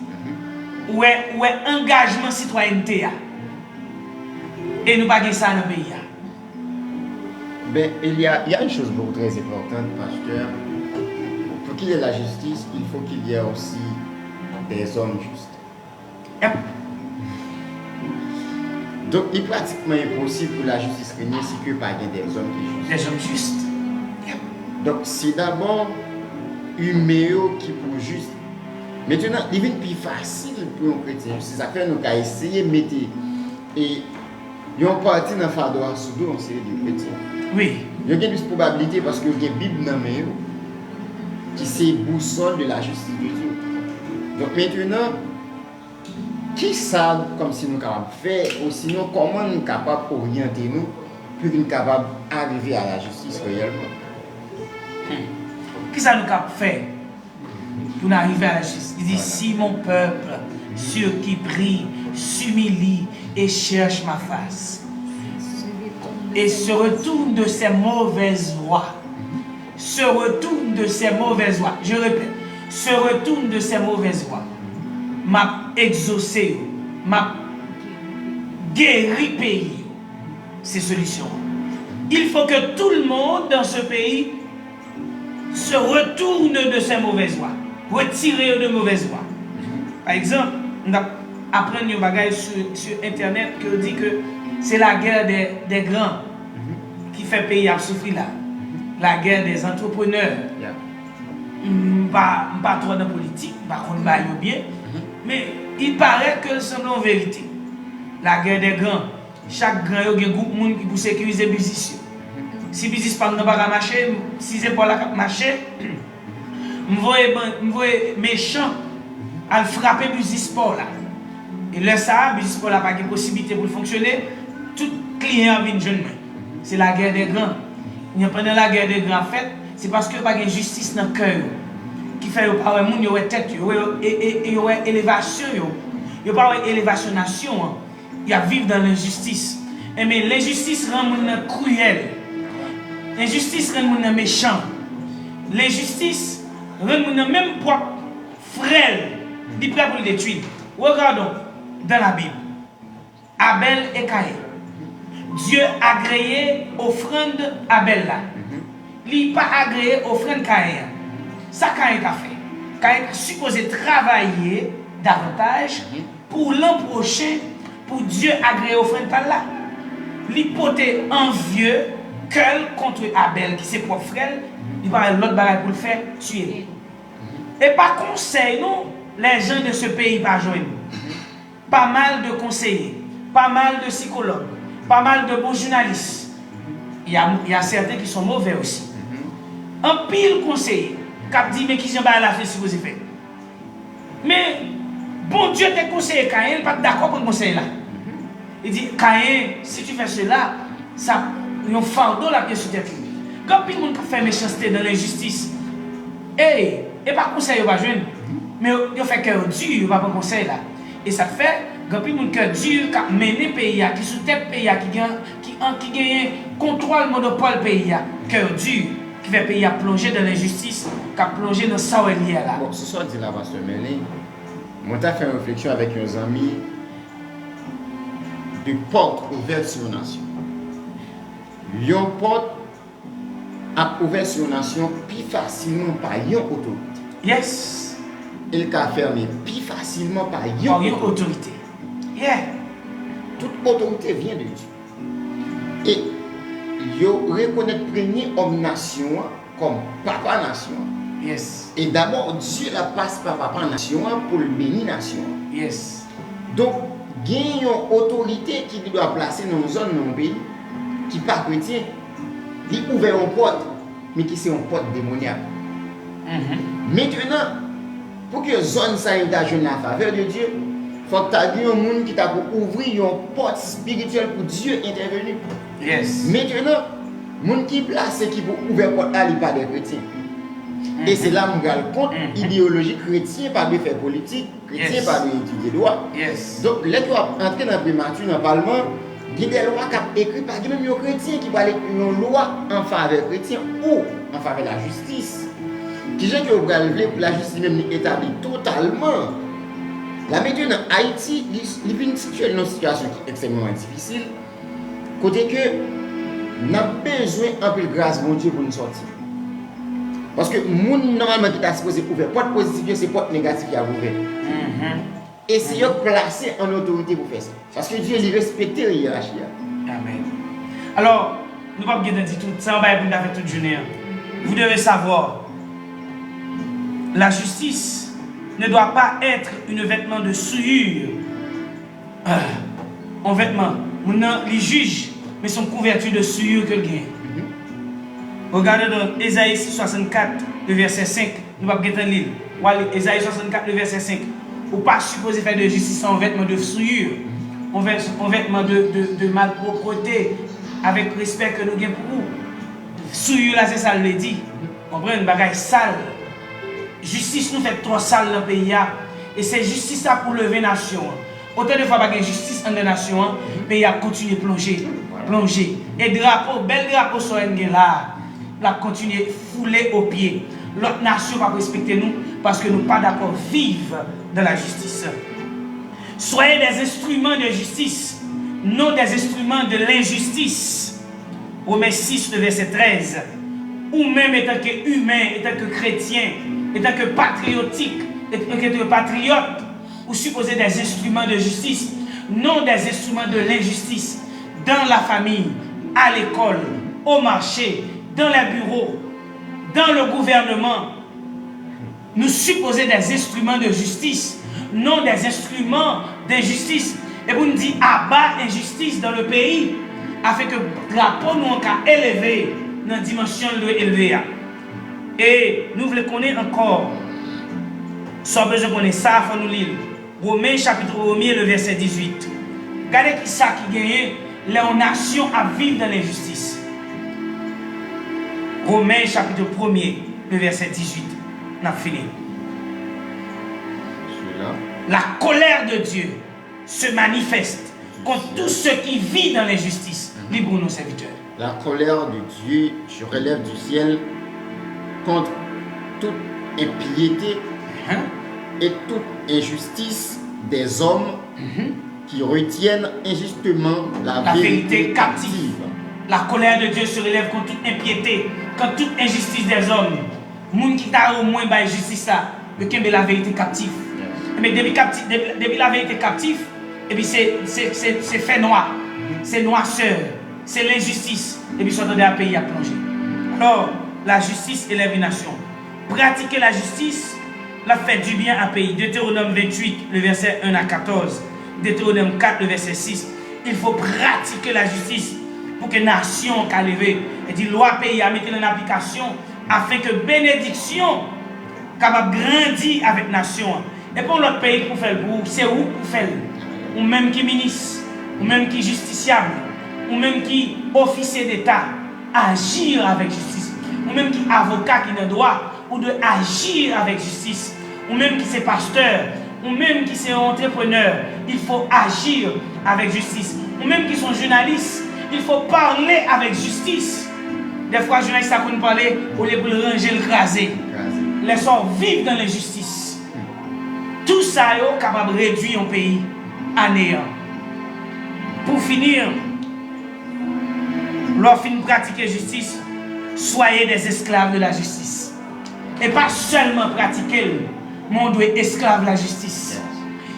ou wè, ou wè angajman sitwayènte a. E nou pa gen sa nan peyi a. Ben, il y a, il y a une chose beaucoup très importante, pasteur. Pour qu'il y ait la justice, il faut qu'il y ait aussi des hommes justes. Yep. Donk, li pratikman enposib pou lajistis renye si ke pa gen dèzòm ki jis. Des hommes justes. Donk, se dabò imen yo ki pou jis. Mentenan, li vin pi fasil pou yon kretyen jis. Se sa k fè nou ka eseye mete e yon pati nan fado a sou do yon seri de kretyen. Wi. Yo gen plis pwobabilite paske yo gen Bib nan men yo, ki se bousòl de la justice de Dieu. Donk, mentenan, kisa kòmsi nou kapab fè, osinon kòman nou kapab oryante nou pou nou kapab arive a la jistis reyèlman? Kisa nou kab fè pou n arive a la jistis? Li di, si mon peuple, ceux qui prient, s'humilient et cherchent ma face, et se retournent de ses mauvaises voies, se retourne de ses mauvaises voies. Je répète, se retourne de ses mauvaises voies. M ap egzose yo. M ap geri peyi yo. Se solisyon an. Il faut que tout le monde dans ce pays se retourne de ses mauvaises voies. Retire yo de movèz vwa. Pa egzanp, m t ap aprann yon bagay sou, sou entènèt ke yo di ke se la guerre des, des grands ki fè peyi ap soufri la. La guerre des entrepreneurs. M pa, m pa twò nan politik, m pa konn bagay yo byen, men il paraît que l sanble yon verite. La guerre des grands. Chak gran yo gen gwoup moun ki pou sekirize biznis yo. Si biznis pa m nan pa ka mache, si se pa w la k ap mache, m voye ban, m voye mechan al frape biznis pa w la. E lè sa a, biznis pa w la pa gen posiblite pou l fonksyone, tout kliyan an vin jwenn mwen. Se la guerre des grands. Pandan la guerre des grands ap fèt, se paske yo pa gen jistis nan kè yo, ki fè yo pa wè moun, yo wè tèt yo, yo wè, e, e, e yo wè elevasyon yo. Yo pa wè elevasyon nasyon an. Y ap viv dans l'injustice. Enben, lenjistis rann moun nan kriyèl. Enjistis rann moun nan mechan. Lenjistis rann moun nan menm pwòp frè l, li prè pou l detwi l. Regardons dans la Bible. Abel et Caïn. Dieu agréait ofrann Abel la. Li pa agreye ofrann Kayen an. Sa Kayen ta fè? Kayen ta sipoze travay davantaj pou lan pwochen, pou Dye agreye ofrann pa l la. Li pote anvye kè l kont Abèl, ki se pwòp frè l, li pa wè lòt bagay pou l fè, tiye l. E pa konsèy non, les gens de ce pays pa jwenn. Pa mal de konseye, pa mal de sikològ, pa mal de bon jounalis. Y a, y a certains qui sont mauvais aussi. Anpil konseye k ap di, men kijan bagay la te sipoze fèt. Men, Bondye te konseye Kayen, li pa t dakò pran konsèy la. Li di, Kayen, si tu fais cela, sa yon fado l ap gen sou tèt ou. Gen anpil moun k ap fè mechanste nan lenjistis. E, e pa konsèy yo pa jwenn, men yo, yo fè kè yo di, yo pa pran konsèy la. E sa k fè, gen anpil moun kè di k ap mennen peyi a, ki sou tèt peyi a, ki gen, ki an, ki genyen kontwòl monopòl peyi a, kè yo di, ki fè peyi a plonje nan lenjistis, k ap plonje nan sa w wè li ye a la. Bon, sou sa w di la, Pastè Merlin, mwen ta fè yon refleksyon avèk yon zanmi de porte ouverte sur yon nasyon. Yon pòt ap ouvè sou yon nasyon pi fasilman pa yon otorite. Yes. Il ka fèmen pi fasilman pa Par yon une otorite. Autorité. Yeah. Tout otorite vyen de Dye. E yo rekonèt premye òm nasyon an kòm papa nasyon an. Yes. E dabò, Dye la pase pa papa nasyon an pou l beni nasyon an. Yes. Donk, gen yon otorite ki li dwa plase nan yon zòn, nan yon peyi, ki pa kretyen, li ouvè yon pòt, men ki se yon pòt demonyak. Mhm. Mentenan, pou ke zòn sa yo ta jwenn la favè de Dye, fòk ta gen yon moun ki ta pou ouvri yon pòt espirityèl pou Dye entèveni. Yes. Mentenan, moun ki plase ki pou ouvè pòt la, li pa de kretyen. E se la m pral kont Mhm. ideyoloji kretyen pa dwe fè politik, kretyen Yes. pa dwe etidye dwa. Yes. Donk, lè ke w ap antre nan primati, nan palman, gen de lwa k ap ekri, pa gen menm yon kretyen ki pral ekri yon lwa an favè kretyen ou an favè lajistis. Kijan ke w pral vle pou lajistis li menm li etabli totalman? La, mentenan, Ayiti, li, li vin sitye nan yon sitiyasyon ki ekstrèmman difisil, kote ke n ap bezwen anpil gras Bondye pou n sòti. Paske moun nòmalman ki ta sipoze ouvè pòt pozitif yo, se pòt negatif y ap ouvè. Mhm. E se yo k plase an otorite pou fè sa. Paske Dye, li respekte yerachi a. Amen. Alors, nou p ap gentan di tout sa, yon bagay pou n ta fè tout jounen an. Vous devez savoir, la justice ne doit pas être une vêtement de souillure. Ah, yon vètman, moun nan, li jij, men se yon kouvèti de souillure ke l gen. Regardez dans Ésaïe six soixante-quatre, le verset cinq. Nou p ap gentan li l. W a li Ezayi swasannkat, le vèsè senk. Ou pa sipoze fè de jistis sa yon vètman de souillure, yon vè-, yon vètman de, de, de malpropreté, avèk respè ke nou gen pou ou. Souillure la, se sa l vle di. Konprann? Bagay sal. Jistis nou fèt twò sal nan peyi a. E se jistis la pou leve nasyon an. Otan de fwa pa gen jistis anndan nasyon an, peyi a ap kontinye plonje, plonje. E drapo, bèl drapo sa w wè n gen la a, l ap kontinye foule o pye. Lòt nasyon p ap respekte nou paske nou pa dakò viv dans la justice. Soyez des instruments de justice, non des instruments de l'injustice. Romains six, le verset treize. Ou menm, etanke imen, etanke kretyen, etanke patriyotik, etanke patriyòt, ou sipoze des instruments de justice, non des instruments de l'injustice, dans la famille, à l'école, au marché, dans les bureaux, dans le gouvernement. Nou sipoze des instruments de justice, non des instruments d'injustice. E pou n di aba enjistis dans le pays, afin ke drapo nou an ka eleve nan dimansyon l dwe elve a. E nou vle konnen ankò, sa w bezwen konnen sa, fò nou li l. Women chapit premye, le vèsè dizuit. Gade ki sa ki genyen lè yon nasyon ap viv dans l'injustice. Women chapit premye, le vèsè dizuit. N ap fini. Sila. La colère de Dieu se manifeste contre tout ce qui vit dans l'injustice. Li pou nou, sèvitè. La colère de Dieu se relève du ciel contre toute impiété Hein? et toute injustice des hommes Mhm. qui retiennent injustement la, La vérité vérité captive. captive. La colère de Dieu se relève contre toute impiété, contre toute injustice des hommes. Moun ki ta omwen bay jistis la, yo kenbe la vérité captive. Ebyen, depi kapti-, depi, depi la vérité captive, epi se, se, se, se fènwa, se nwasè, se lenjistis, epi sa w tande a peyi ap plonje. Alors, la justice élève une nation. Pratiquer la justice, l ap fè dibyen a peyi. Deutéronome vingt-huit, le verset un à quatorze. Deutéronome quatre, le verset six. Il faut pratiquer la justice pou ke nasyon an ka leve. E di lwa peyi a mete l an aplikasyon afin ke benediksyon kapab grandi avèk nasyon an. E pa yon lòt peyi k pou fè l pou ou, se ou k pou fè l. Ou menm ki minis, ou menm ki jistisyab, ou menm ki ofisye deta, aji avèk jistis. Ou menm ki avoka ki nan dwa, ou dwe aji avèk jistis. Ou menm ki se pastè, ou menm ki se yon antreprenè, il faut agir avec justice. Ou menm ki se yon jounalis, il faut parler avec justice. Dèfwa, jounalis la konn pale, olye pou l ranje l, kraze. Kraze. Lè sa w viv dans l'injustice. Tou sa yo kapab redwi yon peyi a neyan. Pou fini, lè w fin pratike jistis, soyez des esclaves de la justice. E pa sèlman pratike l, men w dwe esklav lajistis.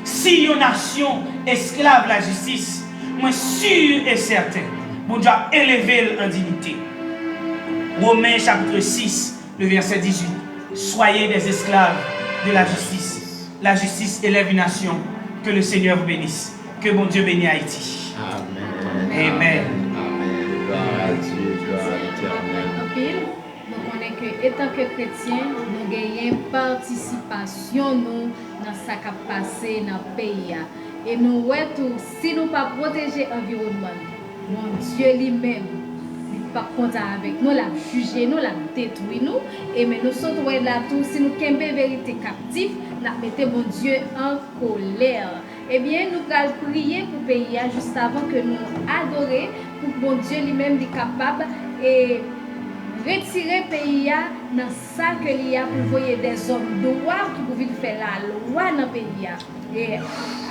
Si yon nasyon esklav lajistis, mwen si e sèten, Bondye ap eleve l an diyite. Women chapit sis, le vèsè dizuit. Soyez des esclaves de la justice. La justice élève une nation. Que le Seigneur vous bénisse. Que Bondye beni Ayiti. Amen. Amen. Amen. Glwa a Dye, glwa a Letènèl. Anpil, nou konnen ke etanke kretyen, nou genyen patisipasyon nou nan sa k ap pase nan peyi a. E nou wè tou, si nou pa pwoteje anviwònman nou, Bondye li menm, li p ap kontan avèk nou, l ap jije nou, l ap detwi nou. E men nou sot wè la tou, si nou kenbe verite kaptif, n ap mete Bondye an kolè. Ebyen, nou pral priye pou peyi a jis avan ke nou adore, pou Bondye li menm li kapab e retire peyi a nan sa ke li a pou voye dèzòm dwa ki pou vin fè lalwa nan peyi a. E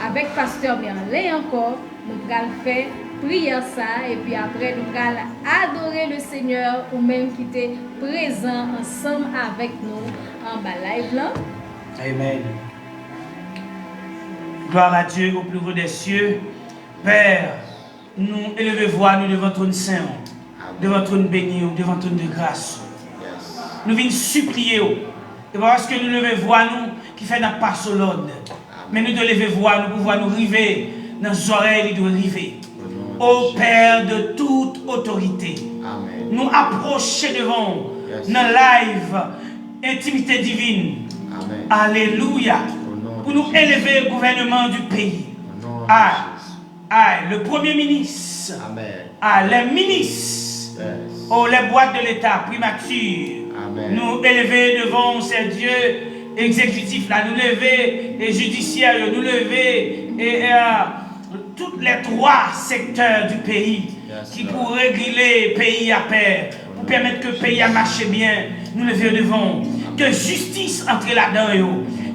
avèk pastè Merlin ankò, nou pral fè priyè sa a, epi apre nou pral adore le Seigneur, ou menm ki te prezan ansanm avèk nou anba live lan. Amen. Gloire à Dieu au plus haut des cieux. Père, nou eleve vwa nou devan twòn sen w, devan twòn beni w, devan twòn de gras ou. Nou vin sipliye w. E pa paske nou leve vwa nou ki fè n ap pase lòd. Men nou dwe leve vwa nou pou vwa nou rive nan zòrèy li dwe rive. Ô Père de toute autorité, nou apwoche devan w nan live Intimité Divine. Alelouya. Pou nou eleve gouvènman du peyi. Ay, le premye minis, a les ministres, o les boîtes de l'État, primati, nou eleve devan w, Sè Dye, egzekitif la, nou leve, e jidisyè yo, nou leve, e, e, tout les trois secteurs du pays ki pou regile peyi a, Pè, pou pèmèt ke peyi a mache byen, nou leve yo devan w. Ke jistis antre ladan yo.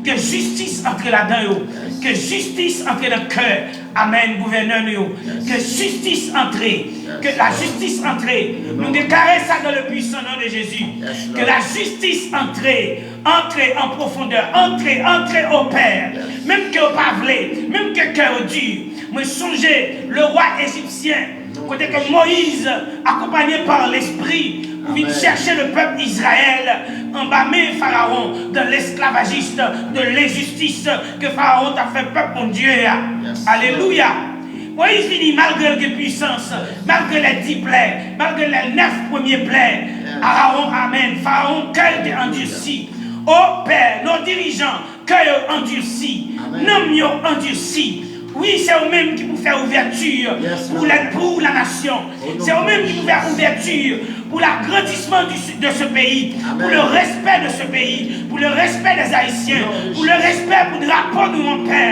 Ke jistis antre ladan yo. Ke jistis antre nan kè, amèn, gouvènè nou yo. Ke jistis antre. Ke la jistis antre. Nou deklare sa dans le puissant nom de Jésus. Ke la jistis antre. Antre an pwofondè. Antre, antre, o Pè. Menm ke yo pa vle, menm ke kè yo di. Mwen sonje le wa ejipsyen, kote ke Moyiz, akonpanye pa Lespri, pou vin chèche le pèp Izrayèl anba men Farawon, dans l'esclavagiste, de l'injustice ke Farawon t ap fè pèp Bondye a. Alelouya! Moyiz vini malgre l gen pwisans, malgre les dix plaies, malgre les neuf premiers plaies. Arawon, amèn. Farawon kè l te andisi. O Pè, nos dirigeants, kè yo andisi, nanm yo andisi. Wi, se ou menm ki pou fè ouvèti pou la, pou la nasyon. Se ou menm ki pou fè ouvèti pour l'agrandissement du, de ce pays, pour le respect de ce pays, pour le respect des Haïtiens, pour le respect pour drapo nou an, Pè.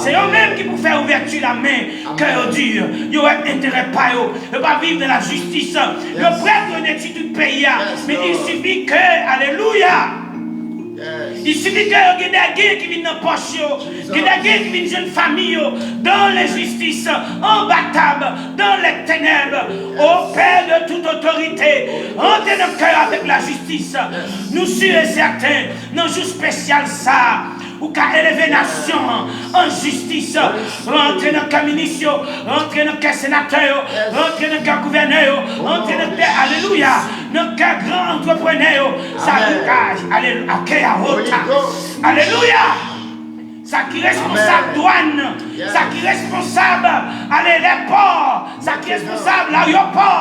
Se yo menm ki pou fè ouvèti la, men kè yo di, yo wè enterè pa yo, yo pa viv nan lajistis, yo prè pou yo detwi tout peyi a. Men il suffit que, alelouya, il suffit que yo gen de gen ki vin nan pòch yo, gen de gen ki vin jwenn fanmi yo, dans l'injustice, anba tab, dans les ténèbres. O Pè de toute autorité, antre nan kè yo avèk lajistis. Nou si e sèten, nan jou espesyal sa a, ou ka eleve nasyon an an jistis. Rantre nan kè minis yo, rantre nan kè senatè yo, rantre nan kè gouvènè yo, rantre nan kè, alelouya, nan kè gran antreprenè yo. Sa ki ka, ale, akè a wota. Alelouya! Sa ki responsab dwàn, sa ki responsab, ale, lèpò, sa ki responsab layopò.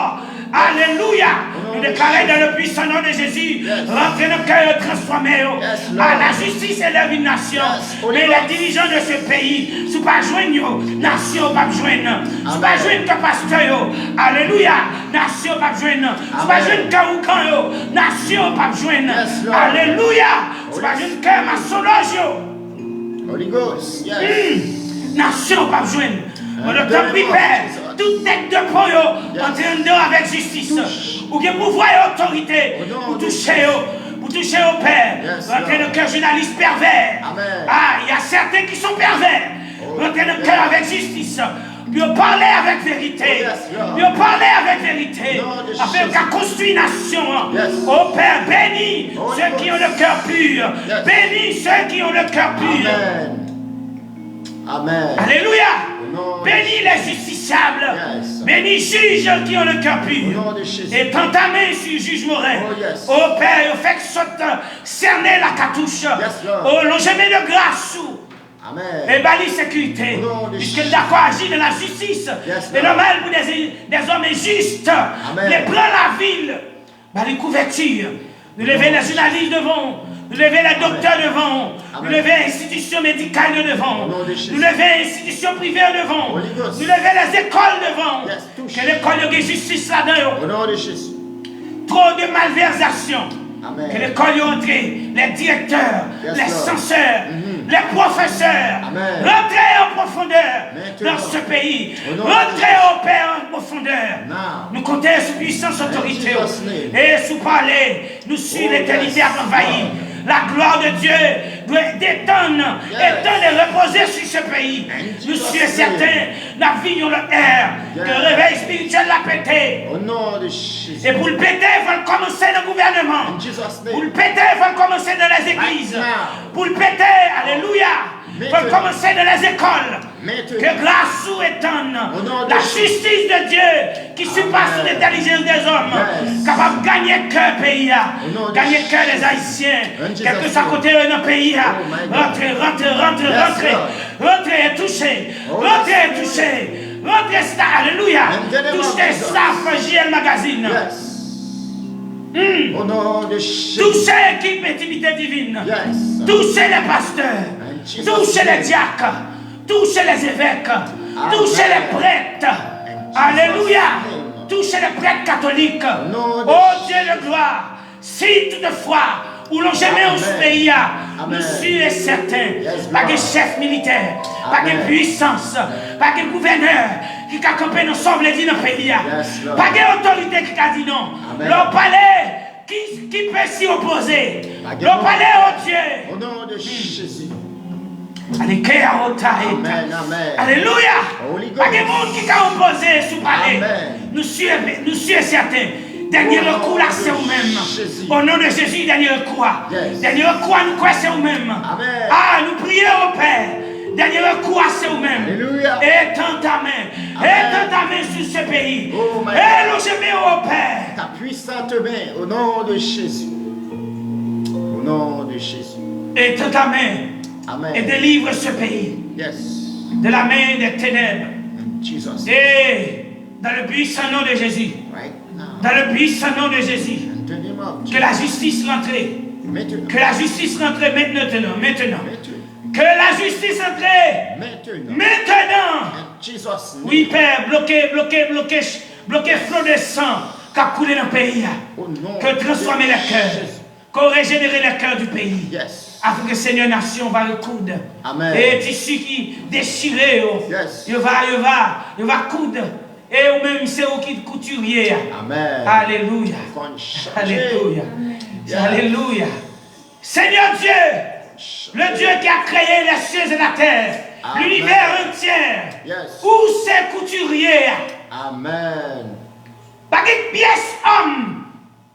Alelouya! Nou deklare dans le puissant nom de Jésus, rantre nan kè yo, transfòme yo. À la justice élève une nation. Men les dirigeants de ce pays, si w pa jwenn yo, nasyon p ap jwenn. Si w pa jwenn kè pastè yo, alelouya, nasyon p ap jwenn. Si w pa jwenn kè ougan yo, nasyon p ap jwenn. Alelouya! Si w pa jwenn kè masonlòj yo, Holy Ghost, yes. Hmm. Nasyon p ap jwenn. Mwen, tanpri, Pè, tout tèt de pon yo, antre anndan avèk jistis. Ou gen pouvwa e otorite pou touche yo, pou touche yo, Pè. Rantre nan kè jounalis pèvè. Ah, il y a certains qui sont pervers. Rantre nan kè avèk jistis. Pou yo pale avèk verite. Pou yo pale avèk verite. vérité, afin yo ka konstwi nasyon an. O Pè, bénis ceux qui ont le cœur pur. Bénis ceux qui ont le cœur pur. Alelouya. Bénis les justiciables. Bénis juges qui ont le cœur pur. Etann ta men sou jij Morin. O Pè, yo fèk sot sène lakatouch. O lonje men de gras ou. E ba li sekirite. Piske l dakò aji nan lajistis. E nòmal pou des, des hommes justes. Vle pran lavil. Ba li kouvèti. Nou leve lè jounalis devan ou. Nou leve lè doktè devan ou. Nou leve enstitisyon medikal yo devan ou. Nou leve enstitisyon prive yo devan ou. Nou leve lè zekòl devan ou. Ke lekòl yo gen jistis ladan yo. Tro de malvèzasyon. Ke lekòl yo antre, lè direktè, lè sansè, lè pwofesè, rantre an pwofondè nan se peyi. Rantre, o Pè, an pwofondè. Nou konte sou pwisans otorite w. E si w pale, nou si letènite ap anvayi. La gloire de Dieu doit détendre, étendre et reposer sur ce pays. Nou si e sèten, n ap viv yon lòt è. Ke revèy espirityèl la pete. E pou l pete, fò l kòmanse nan gouvènman. Pou l pete, fò l kòmanse nan lèzegliz. Pou l pete, alelouya, fò l kòmanse nan lèzekòl. Ke gras ou etann. La justice de Dieu qui surpasse toute intelligence des hommes kapab ganye kè peyi a, ganye kè lèzayisyen, kèlkeswa kote yo nan peyi a. Rantre, rantre, rantre, rantre. Rantre e touche. Rantre e touche. Rantre sta, alelouya. Touche staff J L Magazine. Touche ekip Entimite Divine. Touche les pasteurs. Touche les diacres. Touche les évêques. Touche les prêtres. Alelouya. Touche les prêtres catholiques. Oh Dieu de gloire. Si toutefwa ou lonje men w sou peyi a, nou si e sèten, pa gen chèf militè, pa gen pwisans, pa gen gouvènè ki ka kanpe nan sa w vle di nan peyi a. Pa gen otorite ki ka di non. Lè w pale, ki, ki pe si opoze? Lè w pale, o Dye. Alekè a otayeta. Alelouya. Pa gen moun ki ka opoze si w pale. Nou si, nou si e sèten. Dènye rekou la se ou menm. O non de Jezi, dènye rekou a. Dènye rekou a, nou kwè se ou menm. A, nou priye, o Pè. Dènye rekou a se ou menm. Etann ta men. Etann ta men sou se peyi. E lonje men w, o Pè. Ta puissante main, au nom de Jésus. Au nom de Jésus. Etann ta men. Et délivre ce pays de la main des ténèbres. Et dans le puissant nom de Jésus, dans le puissant nom de Jésus, que la justice rentre. Que la justice rentre maintenant, maintenant. Que la justice rentre maintenant. Wi, Pè, bloke, bloke, bloke, bloke flo de san k ap koule nan peyi a. Ke transfòme lè kè. Ke w rejenere lè kè di peyi. Afin ke Senyè nasyon va rekoud. E tisi ki dechire yo, yo va, yo va, yo va koud. E ou menm se ou ki koutirye a. Alelouya. Alelouya. Alelouya. Seigneur Dieu, le Dieu qui a créé les cieux et la terre, l'univers entier, ou se koutirye a. Pa gen pyès òm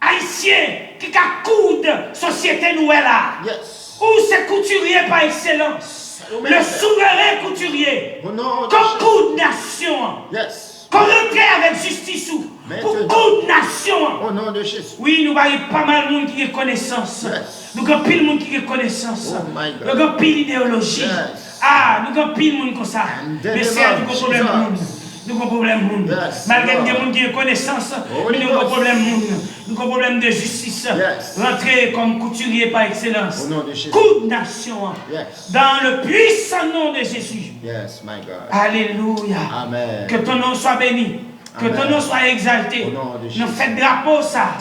ayisyen ki ka koud sosyete nou wè la. Ou se koutirye pa ekselans. Le souveren koutirye. Ke w koud nasyon an. Ke w rantre avèk jistis ou pou koud nasyon an. Wi, nou pa gen pa mal moun ki gen konesans. Nou gen anpil moun ki gen konesans. Nou gen anpil ideyoloji. A, nou gen anpil moun konsa. Men Seyè, nou gen pwoblèm moun. Nou gen pwoblèm moun. Malgre nou gen moun ki gen konesans, men nou gen pwoblèm moun. Nou gen pwoblèm de jistis. Rantre kòm koutirye pa ekselans. Koud nasyon an. Dans le puissant nom de Jésus. Alelouya. Que ton nom soit béni. Que ton nom soit exalté. Nan fèt drapo sa.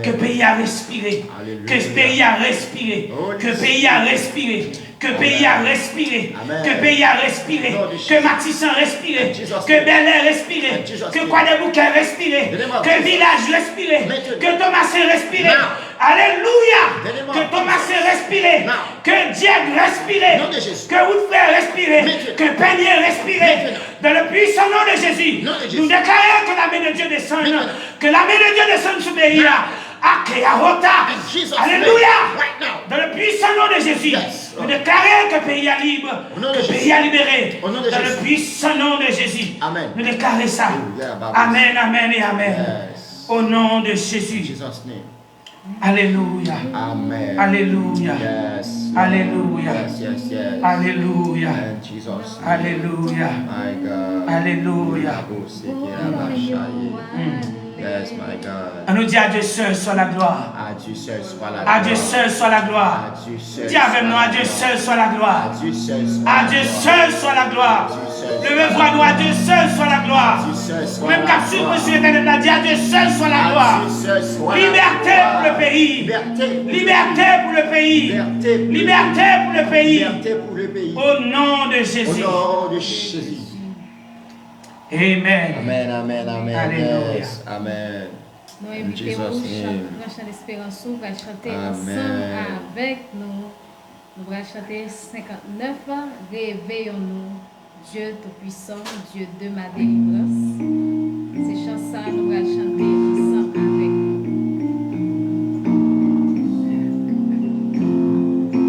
Ke peyi a respire. Ke peyi a respire. Ke peyi a respire. Ke peyi a respire. Ke peyi a respire. Ke Matisan respire. Ke Bèlè respire. Ke Kwadèboukè respire. Ke Vilaj respire. Ke Tomasen respire. Alelouya! Ke Tomasen respire, ke Dyèg respire, ke Woodfrè respire, ke Pènye respire. Dans le puissant nom de Jésus, nous déclarons que la main de Dieu descende, que la main de Dieu descende sou peyi a. Ake Ahota. Alelouya! Dans le puissant nom de Jésus, nou deklare ke peyi a lib, ke peyi a libere. Dans le puissant nom de Jésus, nou deklare sa. Amen, amen et amen. Au nom de Jésus. Alelouya. Amen. Alelouya. Yes, Lord. Alelouya. Yes, yes, yes. Alelouya. In Jesus' name. Alelouya. My God. Alelouya. Yes, my God. An nou di, à Dieu seul soit la gloire. À Dieu seul soit la gloire. À Dieu seul soit la gloire. Di avè m non, à Dieu seul soit la gloire. À Dieu seul soit la gloire. Leve vwa nou, à Dieu seul soit la gloire. Ou menm k ap swiv mwen sou entènèt la, di, à Dieu seul soit la gloire. Liberté pour le pays. Liberté pour le pays. Liberté pour le pays. Au nom de Jésus. Amen. Amen, amen, amen. Alelouya. Yes, amen. Nou envite w chante nan chan desperans ou pral chante ansanm avèk nou. Nou pral chante senkantnèf, Réveillons-nous, Dieu tout-puissant, Dieu de ma délivrance. Se chan sa nou pral chante ansanm avèk nou.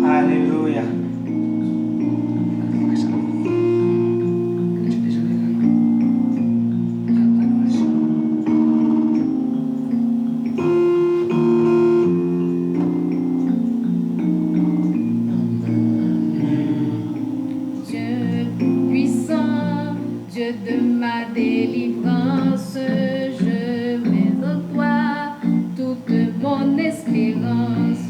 Alelouya. Dieu puissant, Dieu de ma délivrance, je mets en toi toute mon espérance.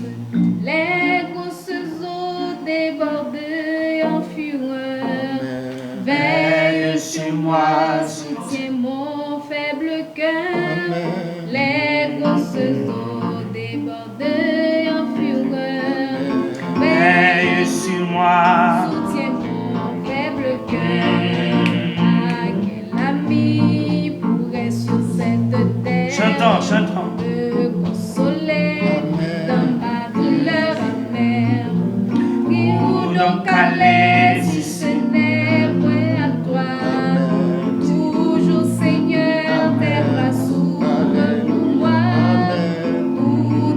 Les grosses eaux débordent en fureur. Veille sur moi, soutiens mon faible cœur. Les grosses eaux débordent en fureur. Veille sur moi. Soutiens mon faible cœur. À quel ami pourrait sur cette terre me consoler dans ma douleur amère? Où donc aller si ce n'est point à toi? Toujours, Seigneur, tes bras s'ouvrent pour moi. Où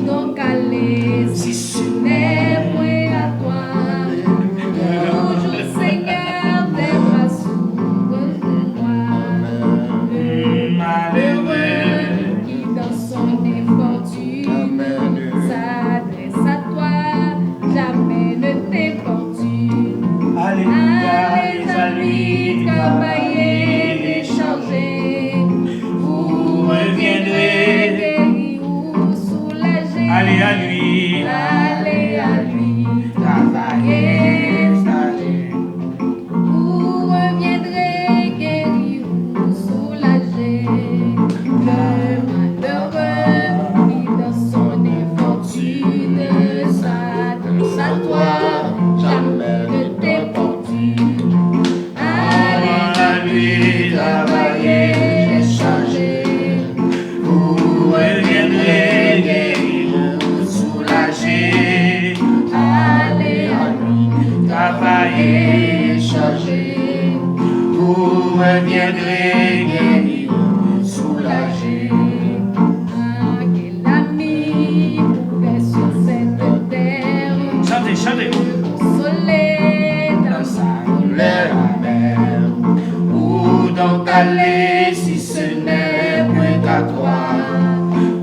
donc aller si ce n'est point à toi? Toujours, Seigneur, tes bras s'ouvrent pour moi. Le malheureux qui dans son infortune s'adresse à toi, jamais ne t'importune. Allez à lui, travaillez, déchargez, vous reviendrez guéri ou soulagé. Allez à lui, allez à lui, travaillez, travaillez. Vous reviendrez guéri ou soulagé. Le malheureux qui dans son infortune s'adresse à toi, jamais ne t'importune. Allez à lui, travaillez, déchargez. Vous reviendrez guéri ou soulagé. Allez à lui, travaillez, déchargez. Vous reviendrez guéri ou soulagé. À quel ami pourrait sur cette terre me consoler dans sa douleur amère? Où donc aller si ce n'est point à toi?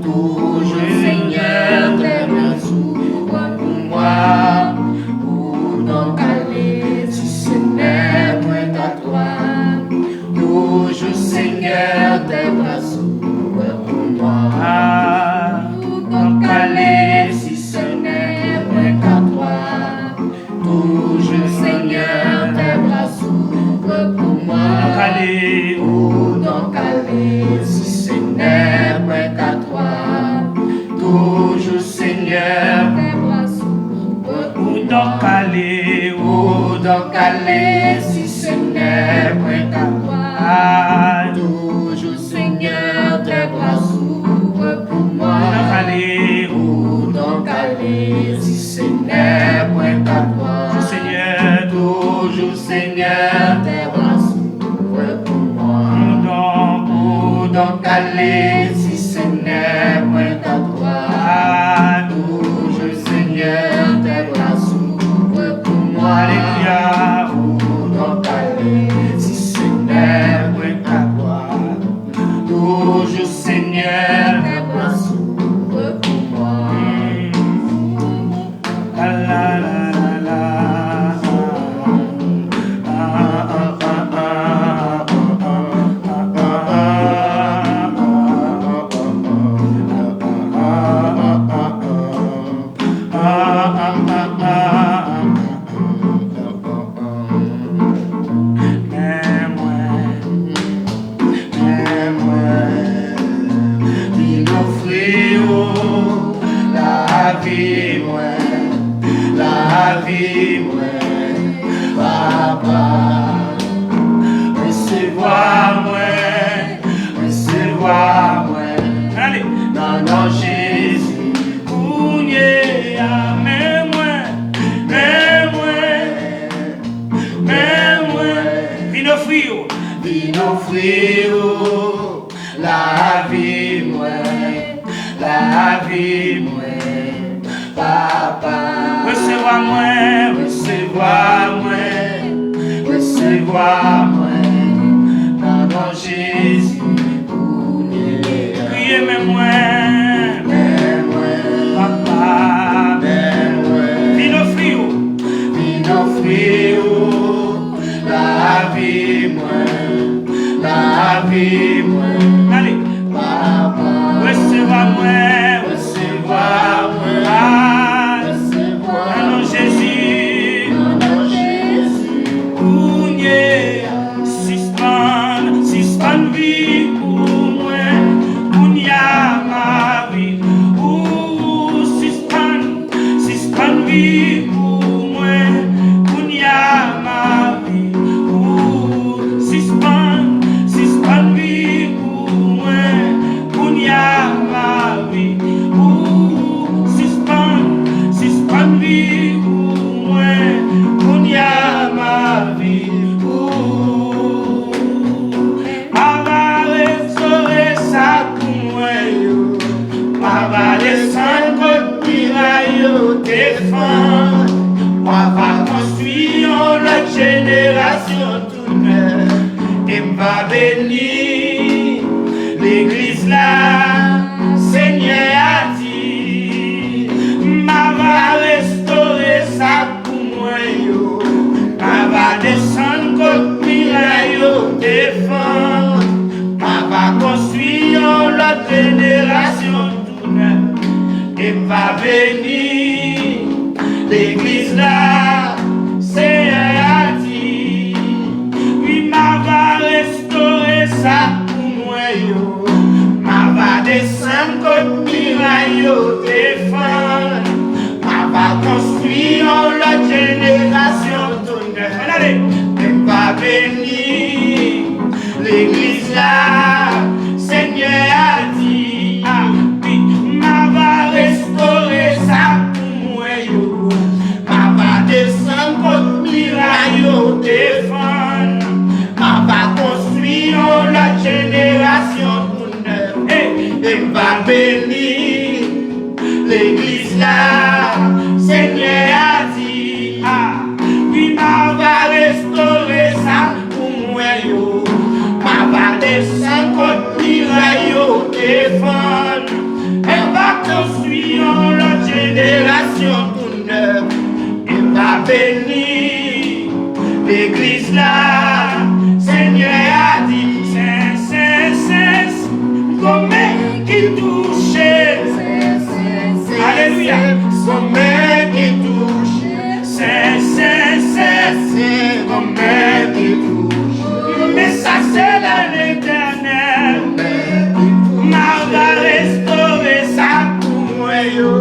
Toujours, Seigneur, tes bras s'ouvrent pour moi. Où donc aller si ce n'est point à toi? Toujours, Seigneur, tes bras s'ouvrent pour moi. Où donc aller si ce n'est point à toi? Toujours, Seigneur, tes bras s'ouvrent pour moi. Où donc aller si ce n'est Donc allez, si Seigneur, point à toi. Toujours, Seigneur, tes bras s'ouvrent pour moi. Alléluia. Donc allez, si Seigneur, point à toi. Toujours, Seigneur, tes bras s'ouvrent pour moi. Men mwen, men mwen, vin ofri w lavi mwen, lavi mwen, Papa. Resevwa mwen, resevwa mwen. Ale. Nan non Jezi. Kounye a, men mwen, men mwen, men mwen. Vin ofri w. Vin ofri w lavi mwen, lavi mwen, Papa. Resevwa mwen, resevwa mwen, resevwa mwen. Nan non Jezi, kounye a. Kriye men mwen. Men mwen. Papa. Men mwen. Vin ofri w. Vin ofri w lavi mwen, lavi mwen. Ale. Papa. Resevwa mwen. Resevwa mwen. Ah. Resevwa. Nan non Jezi. Nan non Jezi. Kounye a. Sispann, sispann viv pou mwen. Kounye a m a viv. Ou sispann, sispann viv pou mwen. Kounye a m a viv. Ou sispann, sispann viv pou mwen. Kounye a m a viv. Ou sispann, sispann viv pou mwen. Kounye a m a viv. Ou M a va restore sa k pou mwen yo. M a va desann kot miray yo te fann. M a va konstwi yon lòt jenerasyon tou nèf. E m va beni legliz la, Senyè a di. M a va restore sa k pou mwen yo. M a va desann kot miray yo te fann. M a va konstwi yon lòt jenerasyon tou nèf. E m va beni legliz la, Senyè a di. Wi, m a va restore sa k pou mwen yo. M a va desann kot miray yo te fann. M a va konstwi yon lòt jenerasyon tou nèf. Ann ale. E m va beni legliz la, Senyè a di. Ah, wi. M a va restore sa k pou mwen yo. M a va desann kot miray yo te fann. M a va konstwi yon lòt jenerasyon pou nèf. Ey, e m va beni legliz la, Senyè a di. Ah, wi, m a va restore sa k pou mwen yo. M a va desann kot miray yo te fann. M a va konstwi yon lòt jenerasyon tou nèf. E m va beni legliz la, Senyè a di. Sen, sen, sen, sen, gon men ki touche. Alelouya. Gon men ki touche. Sen, sen, sen, sen, gon men ki touche. Men sa se la Letènèl. M a va restore sa k pou mwen yo.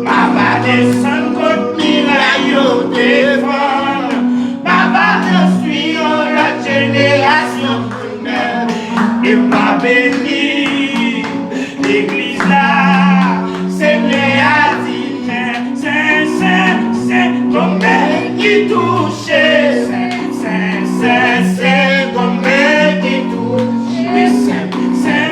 M a va desann kot miray yo te fann. M a va konstwi yon lòt jenerasyon pou nèf. E m a beni legliz la, Senyè a di. Sen, sen, sen, sen, gon men ki touche. Sen, sen, sen, sen, gon men ki touche. Wi, sen, sen,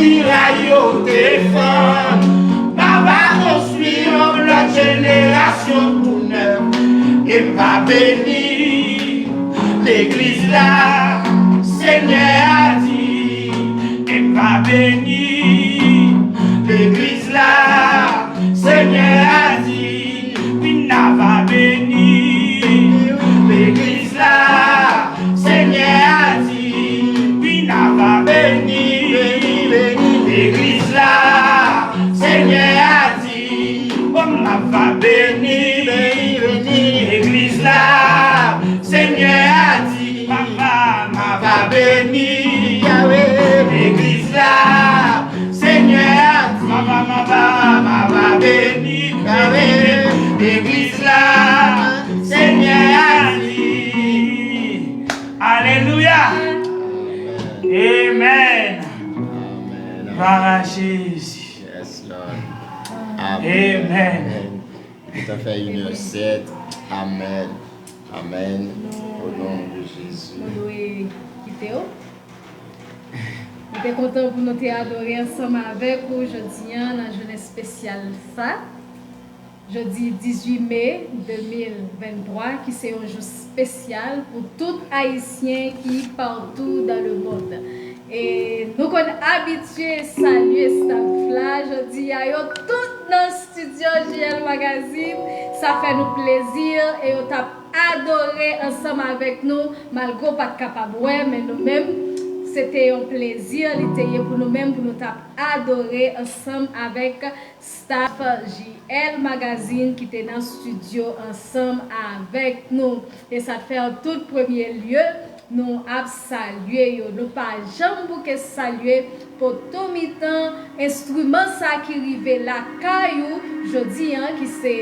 Miray yo te fann, m a va konstwi yon lòt jenerasyon tou nèf. E m va beni legliz la, Senyè a di. E m va beni legliz la, Senyè a di. Wi, n a va beni legliz la, Senyè a di. Wi, n a va beni legliz la, Senyè a di. O, n a va beni legliz la, Senyè a di. Papa, n a va beni legliz la, Senyè a di. Papa, papa, n a va beni legliz la, Senyè a di. Alelouya. Amen. Glwa a Jezi. Yes, Lord. Amen. Amen. Li t ap fè inè sèt. Amen. Amen. O non de Jezi. Nou dwe kite w. Nou te kontan pou nou te adore ansanm avèk ou jodi a nan jounen espesyal sa. Jodi dizuit me de mil venntwa, ki se yon jou espesyal pou tout Ayisyen ki partou dans le monde. E nou konn abitye salye staff la. Jodi a, yo tout nan estidyo J L Magazine. Sa fè nou plezi e yo t ap adore ansanm avèk nou, malgre w pa t kapab wè, men nou menm, se te yon plezi li te ye pou nou menm, pou nou t ap adore ansanm avèk staff J L Magazine ki te nan estidyo ansanm avèk nou. E sa fè an tout premye lye, nou ap salye yo. Nou pa janm bouke salye poto mitan enstriman sa ki rive lakay ou jodi a, ki se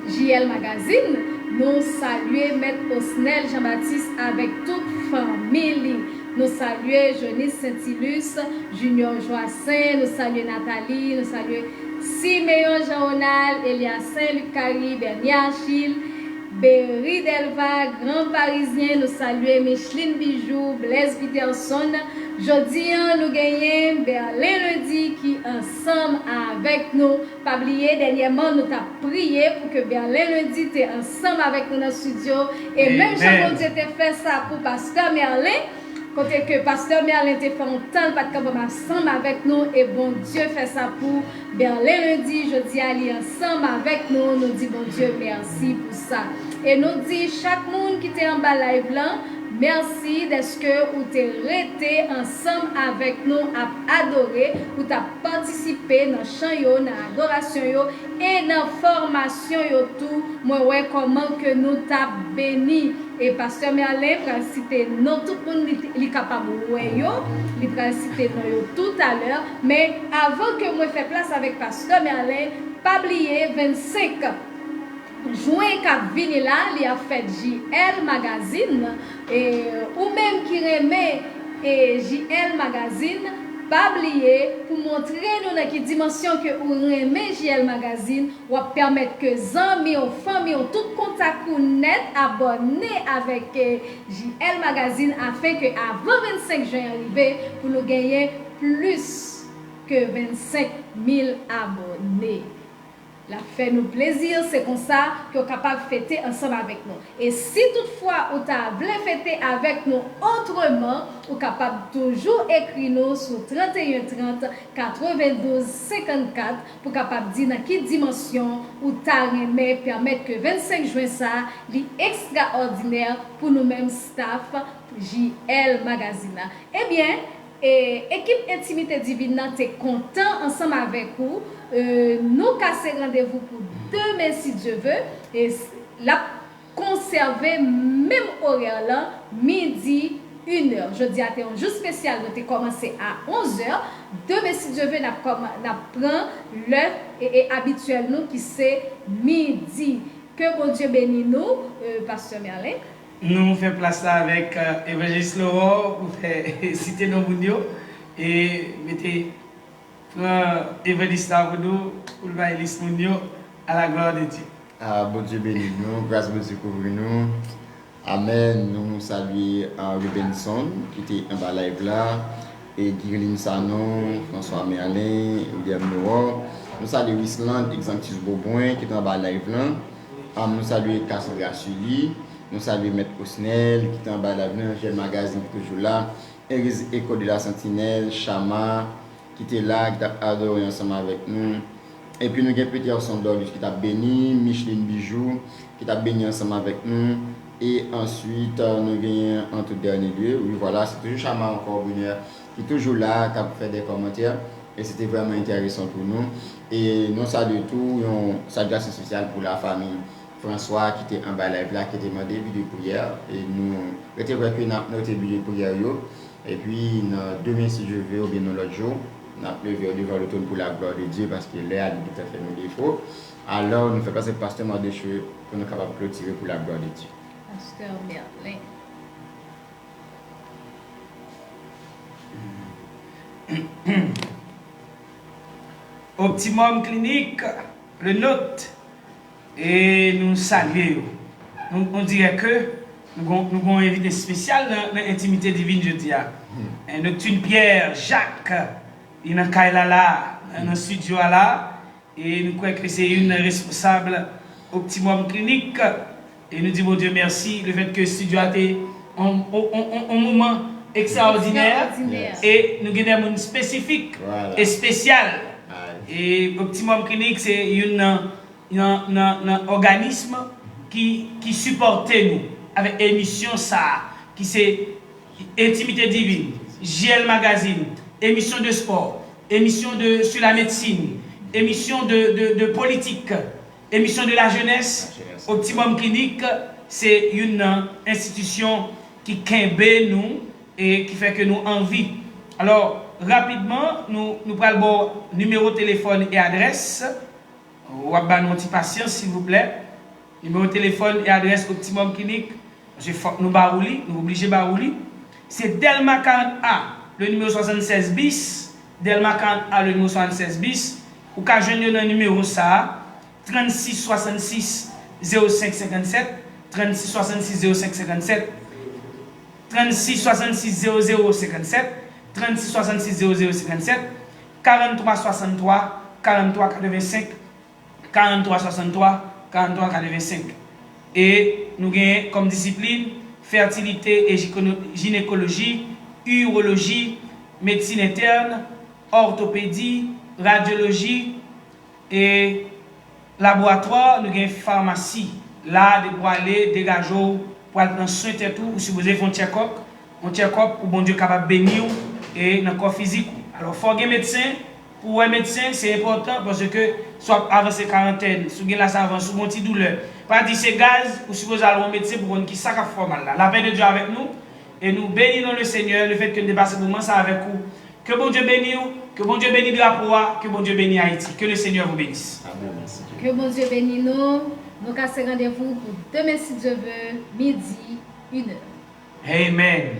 J L Magazine. Nou salye Mèt Osnel Jean Baptiste avèk tout fanmi li. Nou salye Jonis Saintilus, Junior Joassaint, nou salye Nathalie, nou salye Simeon Jean Ronald, Eliasen Luc Carry, Bernie Achille, Berry Delva, Gran Parizyen, nou salye Micheline Bijou, Blaise Peterson. Jodi a, nou genyen Berlin Lundi ki ansanm avèk nou. Pa bliye, dènyèman, nou t ap priye pou ke Berlin Lundi te ansanm avèk nou nan estidyo. E menm jan Bondye te fè sa pou pastè Merlin, kote ke pastè Merlin te fè yon tan l pa t kapab ansanm avèk nou, e Bondye fè sa pou Berlin Lundi, jodi a li ansanm avèk nou, nou di Bondye mèsi pou sa. E nou di chak moun ki te anba live lan, mèsi dèske ou te rete ansanm avèk nou ap adore, ou t ap patisipe nan chan yo, nan adorasyon yo, e nan fòmasyon yo tou. Mwen wè kòman ke nou t ap beni. E pastè Merlin pral site non tout moun li, li kapab wè yo. Li pral site non yo toutalè. Men avan ke mwen fè plas avèk pastè Merlin, pa bliye vennsenk jen k ap vini la, li ap fèt J L Magazine. E ou menm ki renmen, e, J L Magazine, pa bliye pou montre nou nan ki dimansyon ke ou renmen J L Magazine, w ap pèmèt ke zanmi w, fanmi w, tout kontak ou nèt abòne avèk, e, J L Magazine, afen ke avan vennsenk jen an rive, pou nou genyen plis ke vennsenk mil abòne. L ap fè nou plezi, se konsa ke w kapab fete ansanm avèk nou. E si toutfwa ou ta vle fete avèk nou otreman, ou kapab toujou ekri nou sou trannteyen trant katrevendouz senkannkat pou kapab di nan ki dimansyon ou ta renmen pèmèt ke vennsenk jen sa a li ekstraòdinè pou nou menm staff J L Magazine la. Ebyen, e, ekip Entimite Divin nan te kontan ansanm avèk ou. E, nou kase randevou pou demen, si Dye ve. E s-, l ap konsève menm orè lan, midi, inè. Jodi a te yon jou espesyal, nou te kòmanse a onzè. Demen, si Dye ve, n ap kòman-, n ap pran lè e, e abityèl nou ki se midi. Ke Bondye beni nou, e, pastè Merlin. Nou fè plas la avèk, e, Evanjelis Laurent pou fè site non moun yo e mete, pran Evanjelis la pou nou, pou l bay lis moun yo, à la gloire de Dieu. A, Bondye beni nou, gras Bondye kouvri nou. Amèn. Nou salye, a, Rubenson ki te anba live la. E Guiline Sanon, François Merlin, William Noor. Nou salye Wisland Exantus Beaubrun ki te anba live lan. Am, nou salye Cassandra Sully. Nou salye Mèt Osnel ki te anba live lan, Jèl Magazine ki toujou la. Eriz Echo de la Sentinelle, Chama ki te la, ki t ap adore ansanm avèk nou. Epi nou gen Peterson Dorlus ki t ap beni, Micheline Bijou ki t ap beni ansanm avèk nou. E answit, euh, nou genyen an tout dènye lye, wi, vwala, se toujou Chama ankò, Brunner, ki toujou la, k ap fè de kòmantè. E se te vrèman enteresan pou nou. E nou salye tou, yon salyasyon espesyal pou lafanmi François ki te anba live la, ki te mande bi de priyè. E nou rete kwè ke n ap note bi de priyè yo. Epi, nan demen, si Dye vle, oubyen yon lòt jou, n ap leve yo devan le trône pour la gloire de Dieu, paske lè a li gentan fè nou defo. Alò, nou fè pase pastè Mardeche pou nou kapab klotire pour la gloire de Dieu. Pastè Merlin. Optimum Clinique, le nôtre, e nou salye yo. Nou, on dirè ke nou gon, nou gon envite espesyal nan, nan Entimite Divin jodi a. E Neptune Pierre Jacques, li nan kay la la, nan, nan studio a la. E nou kwè ke se youn nan responsab Optimum Clinique. E nou di Bondye mèsi, le fèt ke studio a te on, on, on, on, on moman ekstraòdinè. Ekstraòdinè. E nou gen de moun espesifik, vwala, espesyal. E Optimum Clinique se youn nan, nan, nan, nan òganism ki, ki sipòte nou avèk emisyon sa a, ki se Entimite Divin, J L Magazine, emisyon de spò, emisyon de, sur la médecine, emisyon de, de, de politik, emisyon de la jeunesse. Optimum Clinique se youn nan enstitisyon ki kenbe nou e ki fè ke nou anvi. Alò, rapidman, nou, nou pral ba w nimewo telefòn e adrès. W ap ba nou yon ti pasyans, silvouplè. Nimewo telefòn e adrès Optimum Clinique, paske fòk nou ba ou li, nou oblije ba ou li. Se Dèlma karant A, le numéro soixante-seize bis, Dèlma karant A, le numéro soixante-seize bis. Ou ka jwenn yo nan nimewo sa a, trannsis swasannsis zewo senk senkannsèt, trannsis swasannsis zewo senk senkannsèt, trannsis swasannsis zewo zewo senkannsèt, trannsis swasannsis zewo zewo senkannsèt, karannntwa swasanntwa, karannntwa katrevensenk, karannntwa swasanntwa, karannntwa katrevensenk. E nou genyen kòm disiplin fètilite e jikono-, jinekoloji, iwoloji, medsin entèn, òtopedi, radyoloji, e laboratwa, nou gen famasi. La, depi w ale, degaje w pou al pran swen tèt ou, ou sipoze fè yon tchèkòp, yon tchèkòp pou Bondye kapab beni w e nan kò fizik ou. Alò, fò w gen medsen, pou w wè medsen, se enpòtan, paske si w ap avanse karantèn, si w gen lasavans, si w gen yon ti doulè, pa di se gaz, ou sipoze al wè yon medsen pou konn kisa k ap fè w mal la. Lapè de Dye avèk nou, e nou beni non le Senyè, le fèt ke n te pase moman sa avèk ou. Ke Bondye beni w, ke Bondye beni drapo a, ke Bondye beni Ayiti. Que le Seigneur vous bénisse. Amen, mèsi Dye. Ke Bondye beni nou. Nou kase randevou pou demen, si Dye vle, midi, inè. Amen.